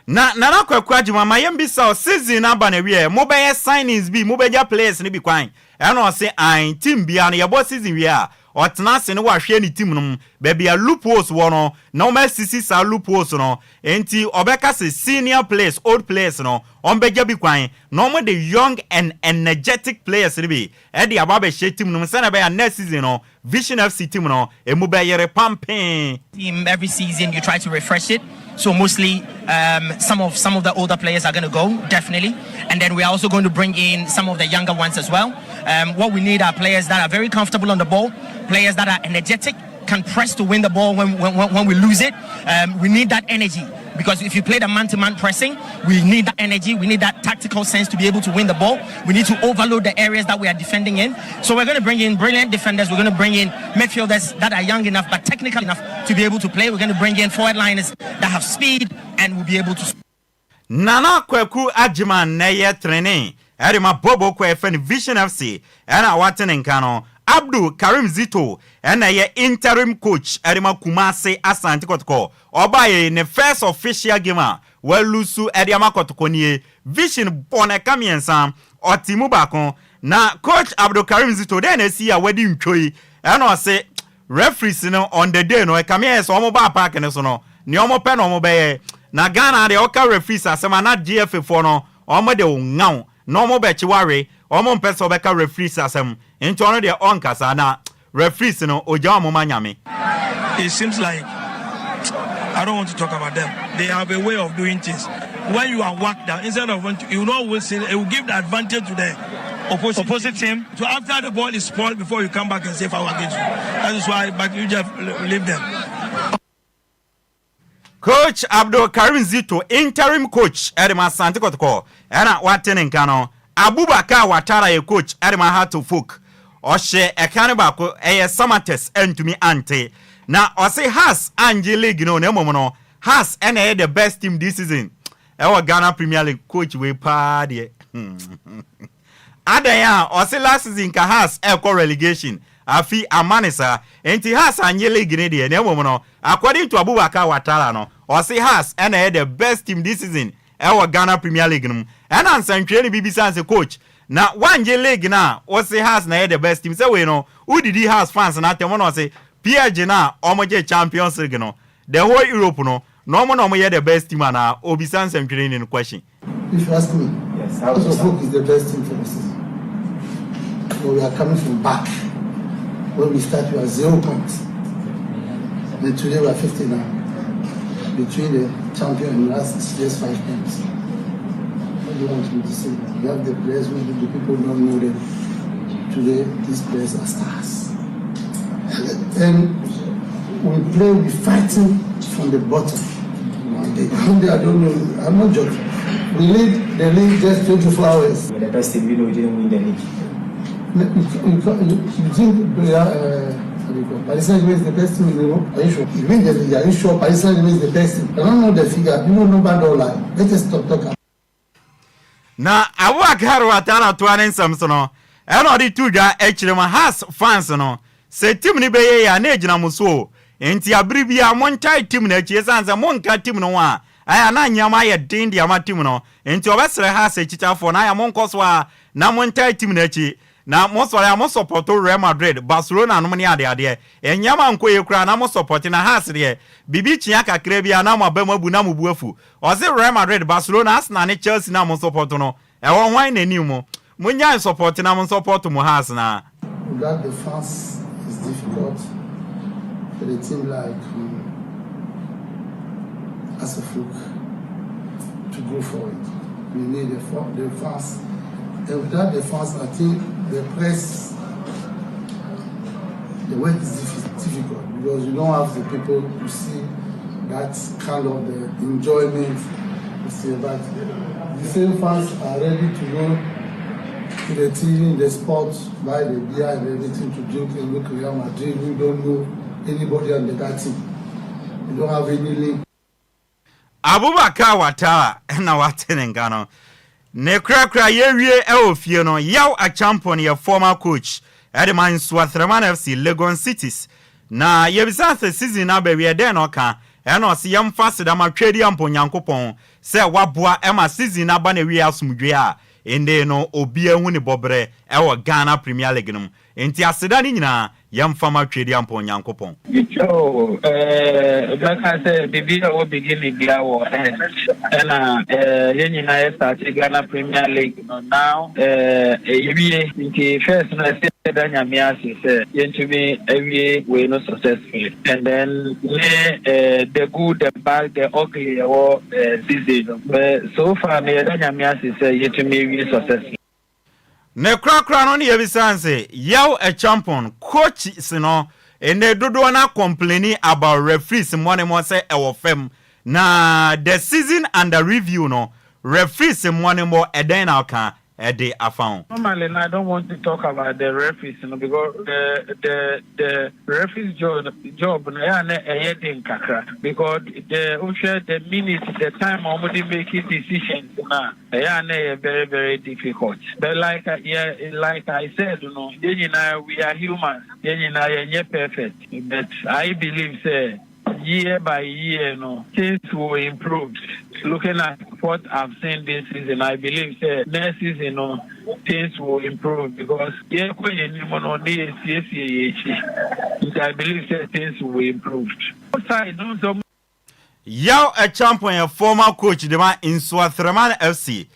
Na Nana Kwaku Agyemang ma yɛn bisa wo season no aba na wieɛ mo bɛyɛ signings bi mo bɛgya players no bi kwan ɛna ɔse ae team biara no yɛbɔ season wie a ɔtena ase na wahwɛ ne team no mu baabi a loopholes wɔ no na wɔn asisi saa loopholes no enti ɔbɛka se senior players old players no wɔn bɛgya bi kwan na wɔn de young and energetic players no bi ɛde aba abɛhyɛ team no mu sɛnea ɛbɛyɛ a next season no Vision FC team no emu bɛyere pampee. Team every season you try to refresh it so mostly um, some of some of the older players are going to go definitely and then we are also going to bring in some of the younger ones as well um, what we need are players that are very comfortable on the ball players that are energetic can press to win the ball when when, when we lose it um, we need that energy because if you play the man-to-man pressing, we need that energy, we need that tactical sense to be able to win the ball. We need to overload the areas that we are defending in. So we're going to bring in brilliant defenders. We're going to bring in midfielders that are young enough but technical enough to be able to play. We're going to bring in forward liners that have speed and will be able to. Nana Kwaku Agyeman na ɛyɛ trenee de ma Bobo kuo a yɛfrɛ no Vision FC ɛna wate ne nka no. Abdul Karim Zito na ɛyɛ interim coach de ma Kumasi Asante Kɔtɔkɔ. Ɔbaeɛ yi ne first official game a walusu de ama Kɔtɔkɔ nie. Vision bɔ no ɛka mmiɛnsa, ɔte mu baako. Na coach Abdul Karim Zito dɛn na asi a wadi ntwo yi? Ɛna ɔse referees no on the day no ɛkame ayɛ sɛ wɔn baa park no so no nea wɔn pɛ na wɔn bɛyɛ. Na Ghana deɛ ɔka referees asɛm a na GFA foɔ no wɔn de wo ngaw na wɔn bɛkye wo awe. Wɔn mpɛ sɛ wɔbɛka referees asɛm nti ɔno deɛ ɔnkasa na referees no ogya wɔn ma Nyame. It seems like I don't want to talk about them. They have a way of doing things. When you are whacked down, instead of you will not whistle, it will give the advantage to the opposite, opposite team. So after the ball is spoiled, before you come back and say foul against you. That is why, but you just leave them. Coach Abdul Karim Zito, interim coach de ma Asante Kɔtɔkɔ ɛna wate ne nka no. Abubakar Watara yɛ coach de ma Hearts of Oak. Ɔhyɛ ɛka no baako ɛyɛ Samatex antumi ante. Na ɔse Hearts angye league no na mmom no Hearts ɛna ɛyɛ the best team this season ɛwɔ Ghana Premier League. Coach wei paa deɛ Adɛn a ɔse last season nka Hearts ɛkɔ relegation afi ama ne saa nti Hearts anye league no deɛ na mmom no according to Abubakar Watara no ɔse Hearts ɛna ɛyɛ the best team this season ɛwɔ Ghana Premier League no mu. Ɛna nsɛntwerɛni bi bisa no sɛ coach na wangye league no a wose Hearts na ɛyɛ the best team sɛ wei no wodidi Hearts fans no atɛm ɛna ɔse PSG no a wɔgye Champions League no the whole Europe no na wɔn na wɔyɛ the best team anaa obisa nsɛntwerɛni no question. If you ask me, yes, House of Hope is the best team for the season. But we are coming from back. When we start, we are zero points. And today we are 50 now. Between the champion and us, it's just five points. What do you want me to say? You have the players who the people don't know them. Today, these players are stars. And we play, we fighting from the bottom. One day, one day I don't know, I'm not joking. We lead the league just 24 hours. We're the best team, we know we didn't win the league. You, you, you, think uh, Paris Saint-Germain is the best team in Europe? Are you sure? You win the league, are you sure Paris Saint-Germain is the best team? I don't know the figure. You know, number don't lie. Let us stop talking. Na Abubakar Ouattara toa ne nsɛm so no, ɛna ɔde too dwa kyerɛ mu, Hearts fans no, sɛ team no bɛyɛ yie a na ɛgyina mo so o, enti abere biara montae team no akyi ɛsiane sɛ monka team no ho a, ɛyɛ a na nneɛma ayɛ den de ama team no, enti ɔbɛsrɛ Hearts akyitaafoɔ no ayɛ a monkɔ so ara na montae team no akyi. Na mo sɔre a mo sɔpɔto Real Madrid, Barcelona nom ne adeadeɛ. Nneɛma nkɔ yie koraa na mo sɔpɔte na Hearts deɛ biribi kyea kakra bi a na mo aba mu abu na mo bo afu. Ɔse Real Madrid, Barcelona, Arsenal ne Chelsea no a mo sɔpɔto no ɛwɔ hwan na anim mo? Mo nyae sɔpɔte na mo nsɔpɔto mo Hearts no ara. Without the fans it's difficult for the team like um, as a fluke to go for it. We need the, the fans. And without the fans, I think the press, the work is difficult because you don't have the people to see that kind of the enjoyment. You see, but the same fans are ready to go to the TV, the sports, buy the beer and everything to drink and look Real Madrid. We don't know anybody on the that team. We don't have any link. Abubakar Watara na wate ne nka no. Ne korakora yɛwie wɔ fie no, Yaw Acheampong yɛ former coach de ma Nsuatreman FC, Legon Cities. Na yɛbisaa sɛ season no aba awie dɛn na ɔka, ɛna ɔse yɛmfa aseda ma Tweaduampɔn Nyankopɔn sɛ waboa ma season no aba n'awie asomdwoeɛ a ende no obiara hu ne bɔberɛ wɔ Ghana Premier League no mu. Enti aseda no nyinaa yɛmfa ma Tweaduampɔn Nyankopɔn. Oh, eh, mɛka sɛ biribi a ɛwɔ beginning biara wɔ end. Ɛna eh, yɛn nyinaa yɛ start Ghana Premier League no now eh, yɛwie. Nti first no ɛsɛ yɛda Nyame ase sɛ yɛntumi awie wei no successfully. And then ne eh, the good, the bad, the ugly ɛwɔ eh, season no. But so far no yɛda Nyame ase sɛ yɛtumi awie successfully. Ne korakora no ne yɛbisaa no se Yaw Acheampong coaches no nnɛ dodoɔ no a-complaini about referees mmɔnemmɔ sɛ ɛwɔ fam na the season under review no referees mmɔnemmɔ ɛdɛn na woka de afa ho? Normally no I don't want to talk about the referees no because the the the referees job job no ɛyɛ a na ɛyɛ den kakra because the wohwɛ the minute the time a wɔde make decisions no a Ɛyɛ a na ɛyɛ very very difficult but like yeah like I said no yɛn nyinaa we are humans yɛn nyinaa yɛnyɛ perfect but I believe sɛ year by year no things will improve looking at what I've seen this season I believe sɛ next season no things will improve because yɛkɔ yɛn anim no ne yɛsiesie yɛn akyi nti I believe sɛ things will improve. Side no nso Yaw Acheampong yɛ former coach de ma Nsuatreman FC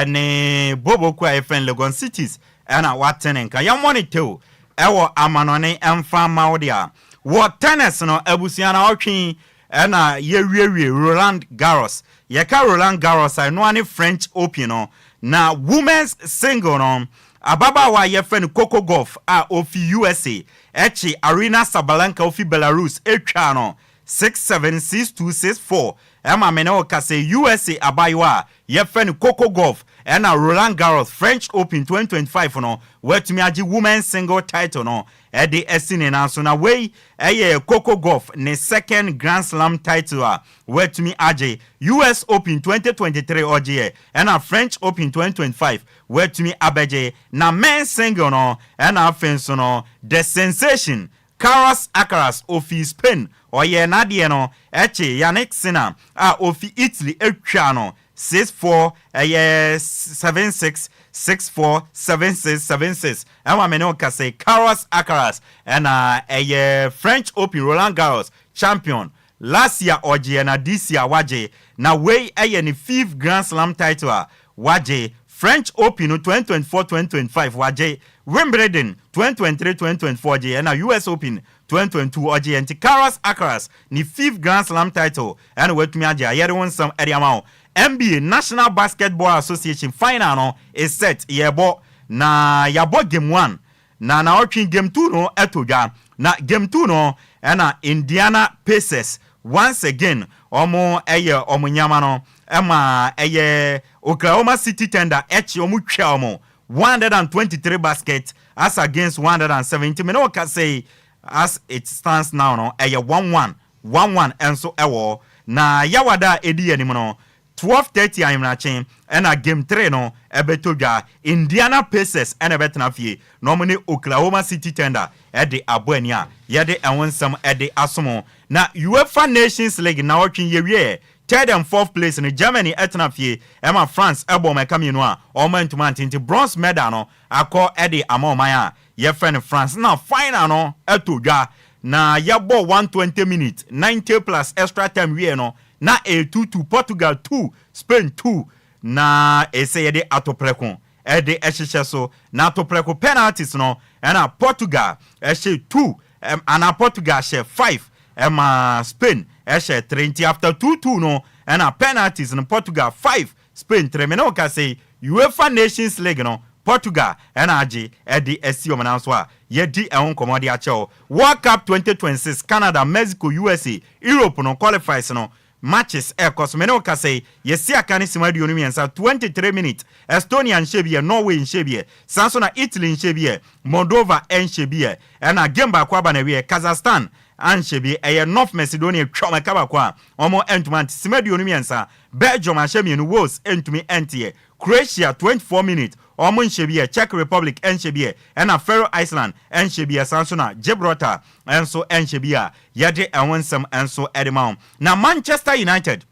ne Bobo kuo a yɛfrɛ no Legon Cities na wate ne nka. Yɛmmɔ no tew wɔ amanɔne mfa mma wo dea. Wɔ tennis no, abusua naawɔtwe yi Ɛna yɛwiewie Roland Garros. Yɛka Roland Garros a, ɛno ara ne French Open no. Na women's single no, ababaawa a yɛfrɛ no Coco Gauff a ofi USA kye Aryna Sabalenka ofi Belarus twaa no 6-7, 6-2, 6-4. Ɛma me ne wo kasa yi, USA abaayewa a yɛfrɛ no Coco Gauff na Roland Garros French Open 2025 no watumi agye women's single title no de asi ne nan so. Na wei yɛ Coco Gauff ne second Grand Slam title a watumi agye. US Open 2023 ɔgyeeɛ, ɛna French Open 2025 watumi abɛgye. Na men's single no, ɛna afei nso no, The Sensation, Carlos Alcaraz ofi Spain, ɔyɛɛ n'adeɛ no kye Jannik Sinner a ofi Italy twaa no 6-4, ɛyɛ 7-6, 6-4, 7-6, 7-6. Ɛma me ne wo kasa yi, Carlos Alcaraz na ɛyɛ French Open Roland Garros champion. Last year ɔgyeɛ na this year wagye. Na wei yɛ ne fifth Grand Slam title a wagye. French Open no 2024-2025 wagye, Wimbledon 2023-2024 ɔgyeɛ ɛna US Open 2022 ɔgyeɛ. Nti Carlos Alcaraz ne fifth Grand Slam title ɛna watumi agye a yɛde wo nsɛm de ama wo. NBA, National Basketball Association, final no is set, yɛrebɔ na yɛabɔ game one na naawɔtwe game two no ɛtɔ dwa. Na game two no ɛna Indiana Pacers once again wɔn ɛyɛ wɔn nneɛma no ɛma ɛyɛ Oklahoma City Thunder ɛkye wɔn twa wɔn 123 basket as against 107. Nti me ne wo kasa yi, as it stands now no, ɛyɛ 1-1, 1-1 ɛnso ɛwɔ hɔ. Na Yawada a ɛdi yɛn anim no, 12:30 ahemakye ɛna game 3 no ɛbɛtɔ dwa. Indiana Pacers ɛna ɛbɛtena fie na wɔn ne Oklahoma City Thunder ɛde abɔ ani a yɛde ɛho nsɛm ɛde asom. Na UEFA Nations League naawɔtwe yɛwieɛ, third and fourth place no, Germany ɛtena fie ɛma France ɛbɔ wɔn ɛka mmienu a wɔn antumi ante, nti bronze medal no akɔ ɛde ama ɔman a yɛfrɛ no France. Na final no ɛtɔ dwa na yɛbɔ 120 minutes, 90 plus extra time wie no na ɛyɛ 2-2, Portugal 2, Spain 2. Na ɛsɛ yɛde atoprɛko ɛde ɛhyehyɛ so, na atoprɛko penalties no ɛna Portugal ɛhyɛ 2 ana Portugal hyɛ 5 ɛma Spain ɛhyɛ 3. Nti after 2-2 no ɛna penalties no, Portugal 5, Spain 3. Mene wo ka sɛ UEFA Nations League no, Portugal ɛna agye ɛde asi wɔn nan so a yɛdi ɛho nkɔmmɔ de akyɛw. World Cup 2026, Canada, Mexico, USA, Europe no qualifiers no matches ɛkɔ so. Mene wo kasa yi, yɛsi aka ne sima 23, 23 minutes. Estonia nhyɛ bi yɛ, Norway nhyɛ bi yɛ, saa nso na Italy nhyɛ bi yɛ, Moldova nhyɛ bi yɛ. Ɛna game baako aba na wie, Kazakhstan anhyɛ bi, ɛyɛ North Macedonia twa wɔn ɛka baako a wɔn ntumi ante. Sima 23, Belgium ahyɛ mmienu, Wales ntumi nteɛ. Croatia, 24 minutes, wɔn nhyɛ bi yɛ, Czech Republic nhyɛ bi yɛ, ɛna Faroe Island nhyɛ bi yɛ, saa nso na Gibraltar nso nhyɛ bi a yɛde ɛho nsɛm nso ɛde ma wɔn. Na Manchester United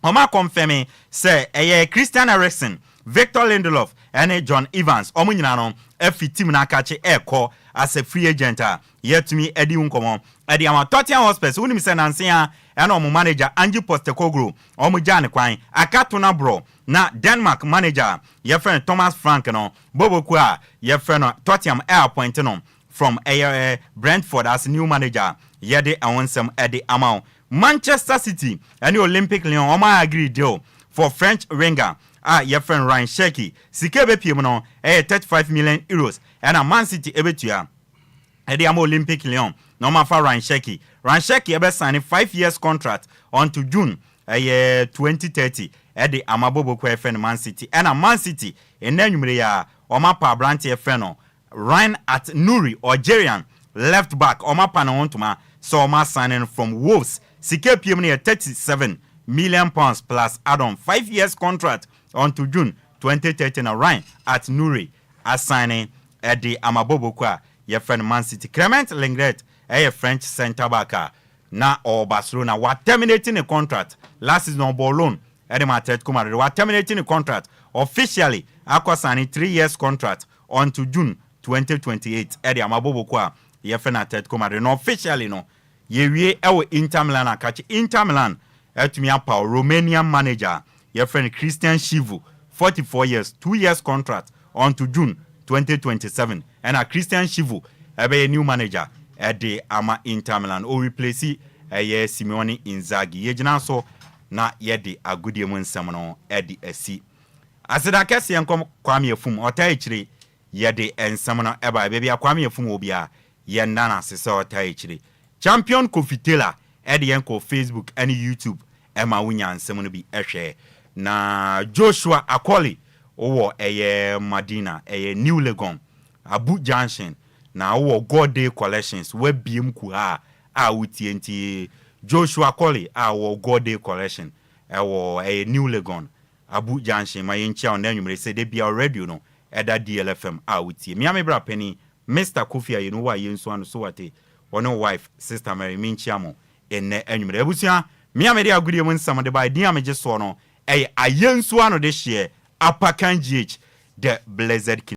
wɔn akɔnfɛmi sɛ ɛyɛ Christian Eriksen, Victor Lindelof ɛne John Evans, wɔn nyinaa no afi team no akakye ɛrekɔ as a free agent a yɛtumi adi ho nkɔmɔ ɛde ama. Tottenham Hotspurs, wonim sɛ nanse a ɛna wɔn manager Ange Postecoglou wɔn gyaa ne kwan aka to no aborɔ, na Denmark manager yɛfrɛ no Thomas Frank no boboku a yɛfrɛ no Tottenham ɛ appoint no from ɛyɛ Brentford as new manager, yɛde ɛho nsɛm ɛde ama wo. Manchester City ɛne Olympic Lyon wɔn agree deal for French winger a yɛfrɛ no Rayan Cherki. Sika ebepie mu no ɛyɛ €35 million ɛna Man City ebetua ɛde ama Olympic Lyon na wɔn afa Rayan Cherki. Rayan Cherki ɛbɛ 5 years contract until June ɛyɛ 2030 ɛde ama boboko ɛfrɛ no Man City. Ɛna Man City ɛnna anwummerɛ yi a wɔn apa aberanteɛ frɛ no Rayan Ait-Nouri, Algerian left back, wɔn apa ne ho ntoma sɛ wɔn asign no from Wolves. Sika piem no yɛ £37 million plus add-on, 5 years contract until June 2030 na Rayan Ait-Nouri asign ɛde ama boboko a yɛfrɛ no Man City. Clement Lenglet ɛyɛ French centre back a na ɔwɔ Barcelona, wa terminate ne contract. Last season ɔbɔ loan ɛde ma Atletico Madrid, wa terminate ne contract officially, akɔ sign 3 years contract until June 2028 ɛde ama boboko a yɛfrɛ no Atletico Madrid. Na officially no yɛwie ɛwɔ Inter Milan akakye. Inter Milan ɛtumi apaw Romanian manager yɛfrɛ no Christian Chivu, 44 years, 2 years contract until June 2027 ɛna Christian Chivu ɛbɛyɛ new manager ɛde ama Inter Milan. O replace ɛyɛ Simeone Inzaghi. Yɛgyina so na yɛde agodie mu nsɛm no de asi. Aseda kɛseɛ nkɔ Kwame Afum, ɔtaa akyire yɛde nsɛm no baeɛ. Baabi a Kwame Afum wɔ biara, yɛnda no ase sɛ ɔtaa akyire. Champion Kofi Taylor de yɛn kɔɔ Facebook ne YouTube ma wonya nsɛm no bi hwɛɛ. Na Joshua Akoli wowɔ ɛyɛ Madina, ɛyɛ New Legon, Abu Junction, na wowɔ God Day Collections, woabiem kuhaa a wotie nti Joshua Akoli a wɔ God Day Collection ɛwɔ ɛyɛ New Legon, Abu Junction ma yɛnkyia wo nnɛ anwummere sɛ da biara radio no ɛda DLFM a wotie. Mea me bra panin Mister Kofi Ayenu wo a yɛnsu ano so wate wo ne wo wife Sister Mary menkyia mo nnɛ anwummere. Abusua, me a mede agodie mu nsɛm de bae din a megye soɔ no ɛyɛ Ayensu ano de hyeɛ Apakan GH The Blessed King.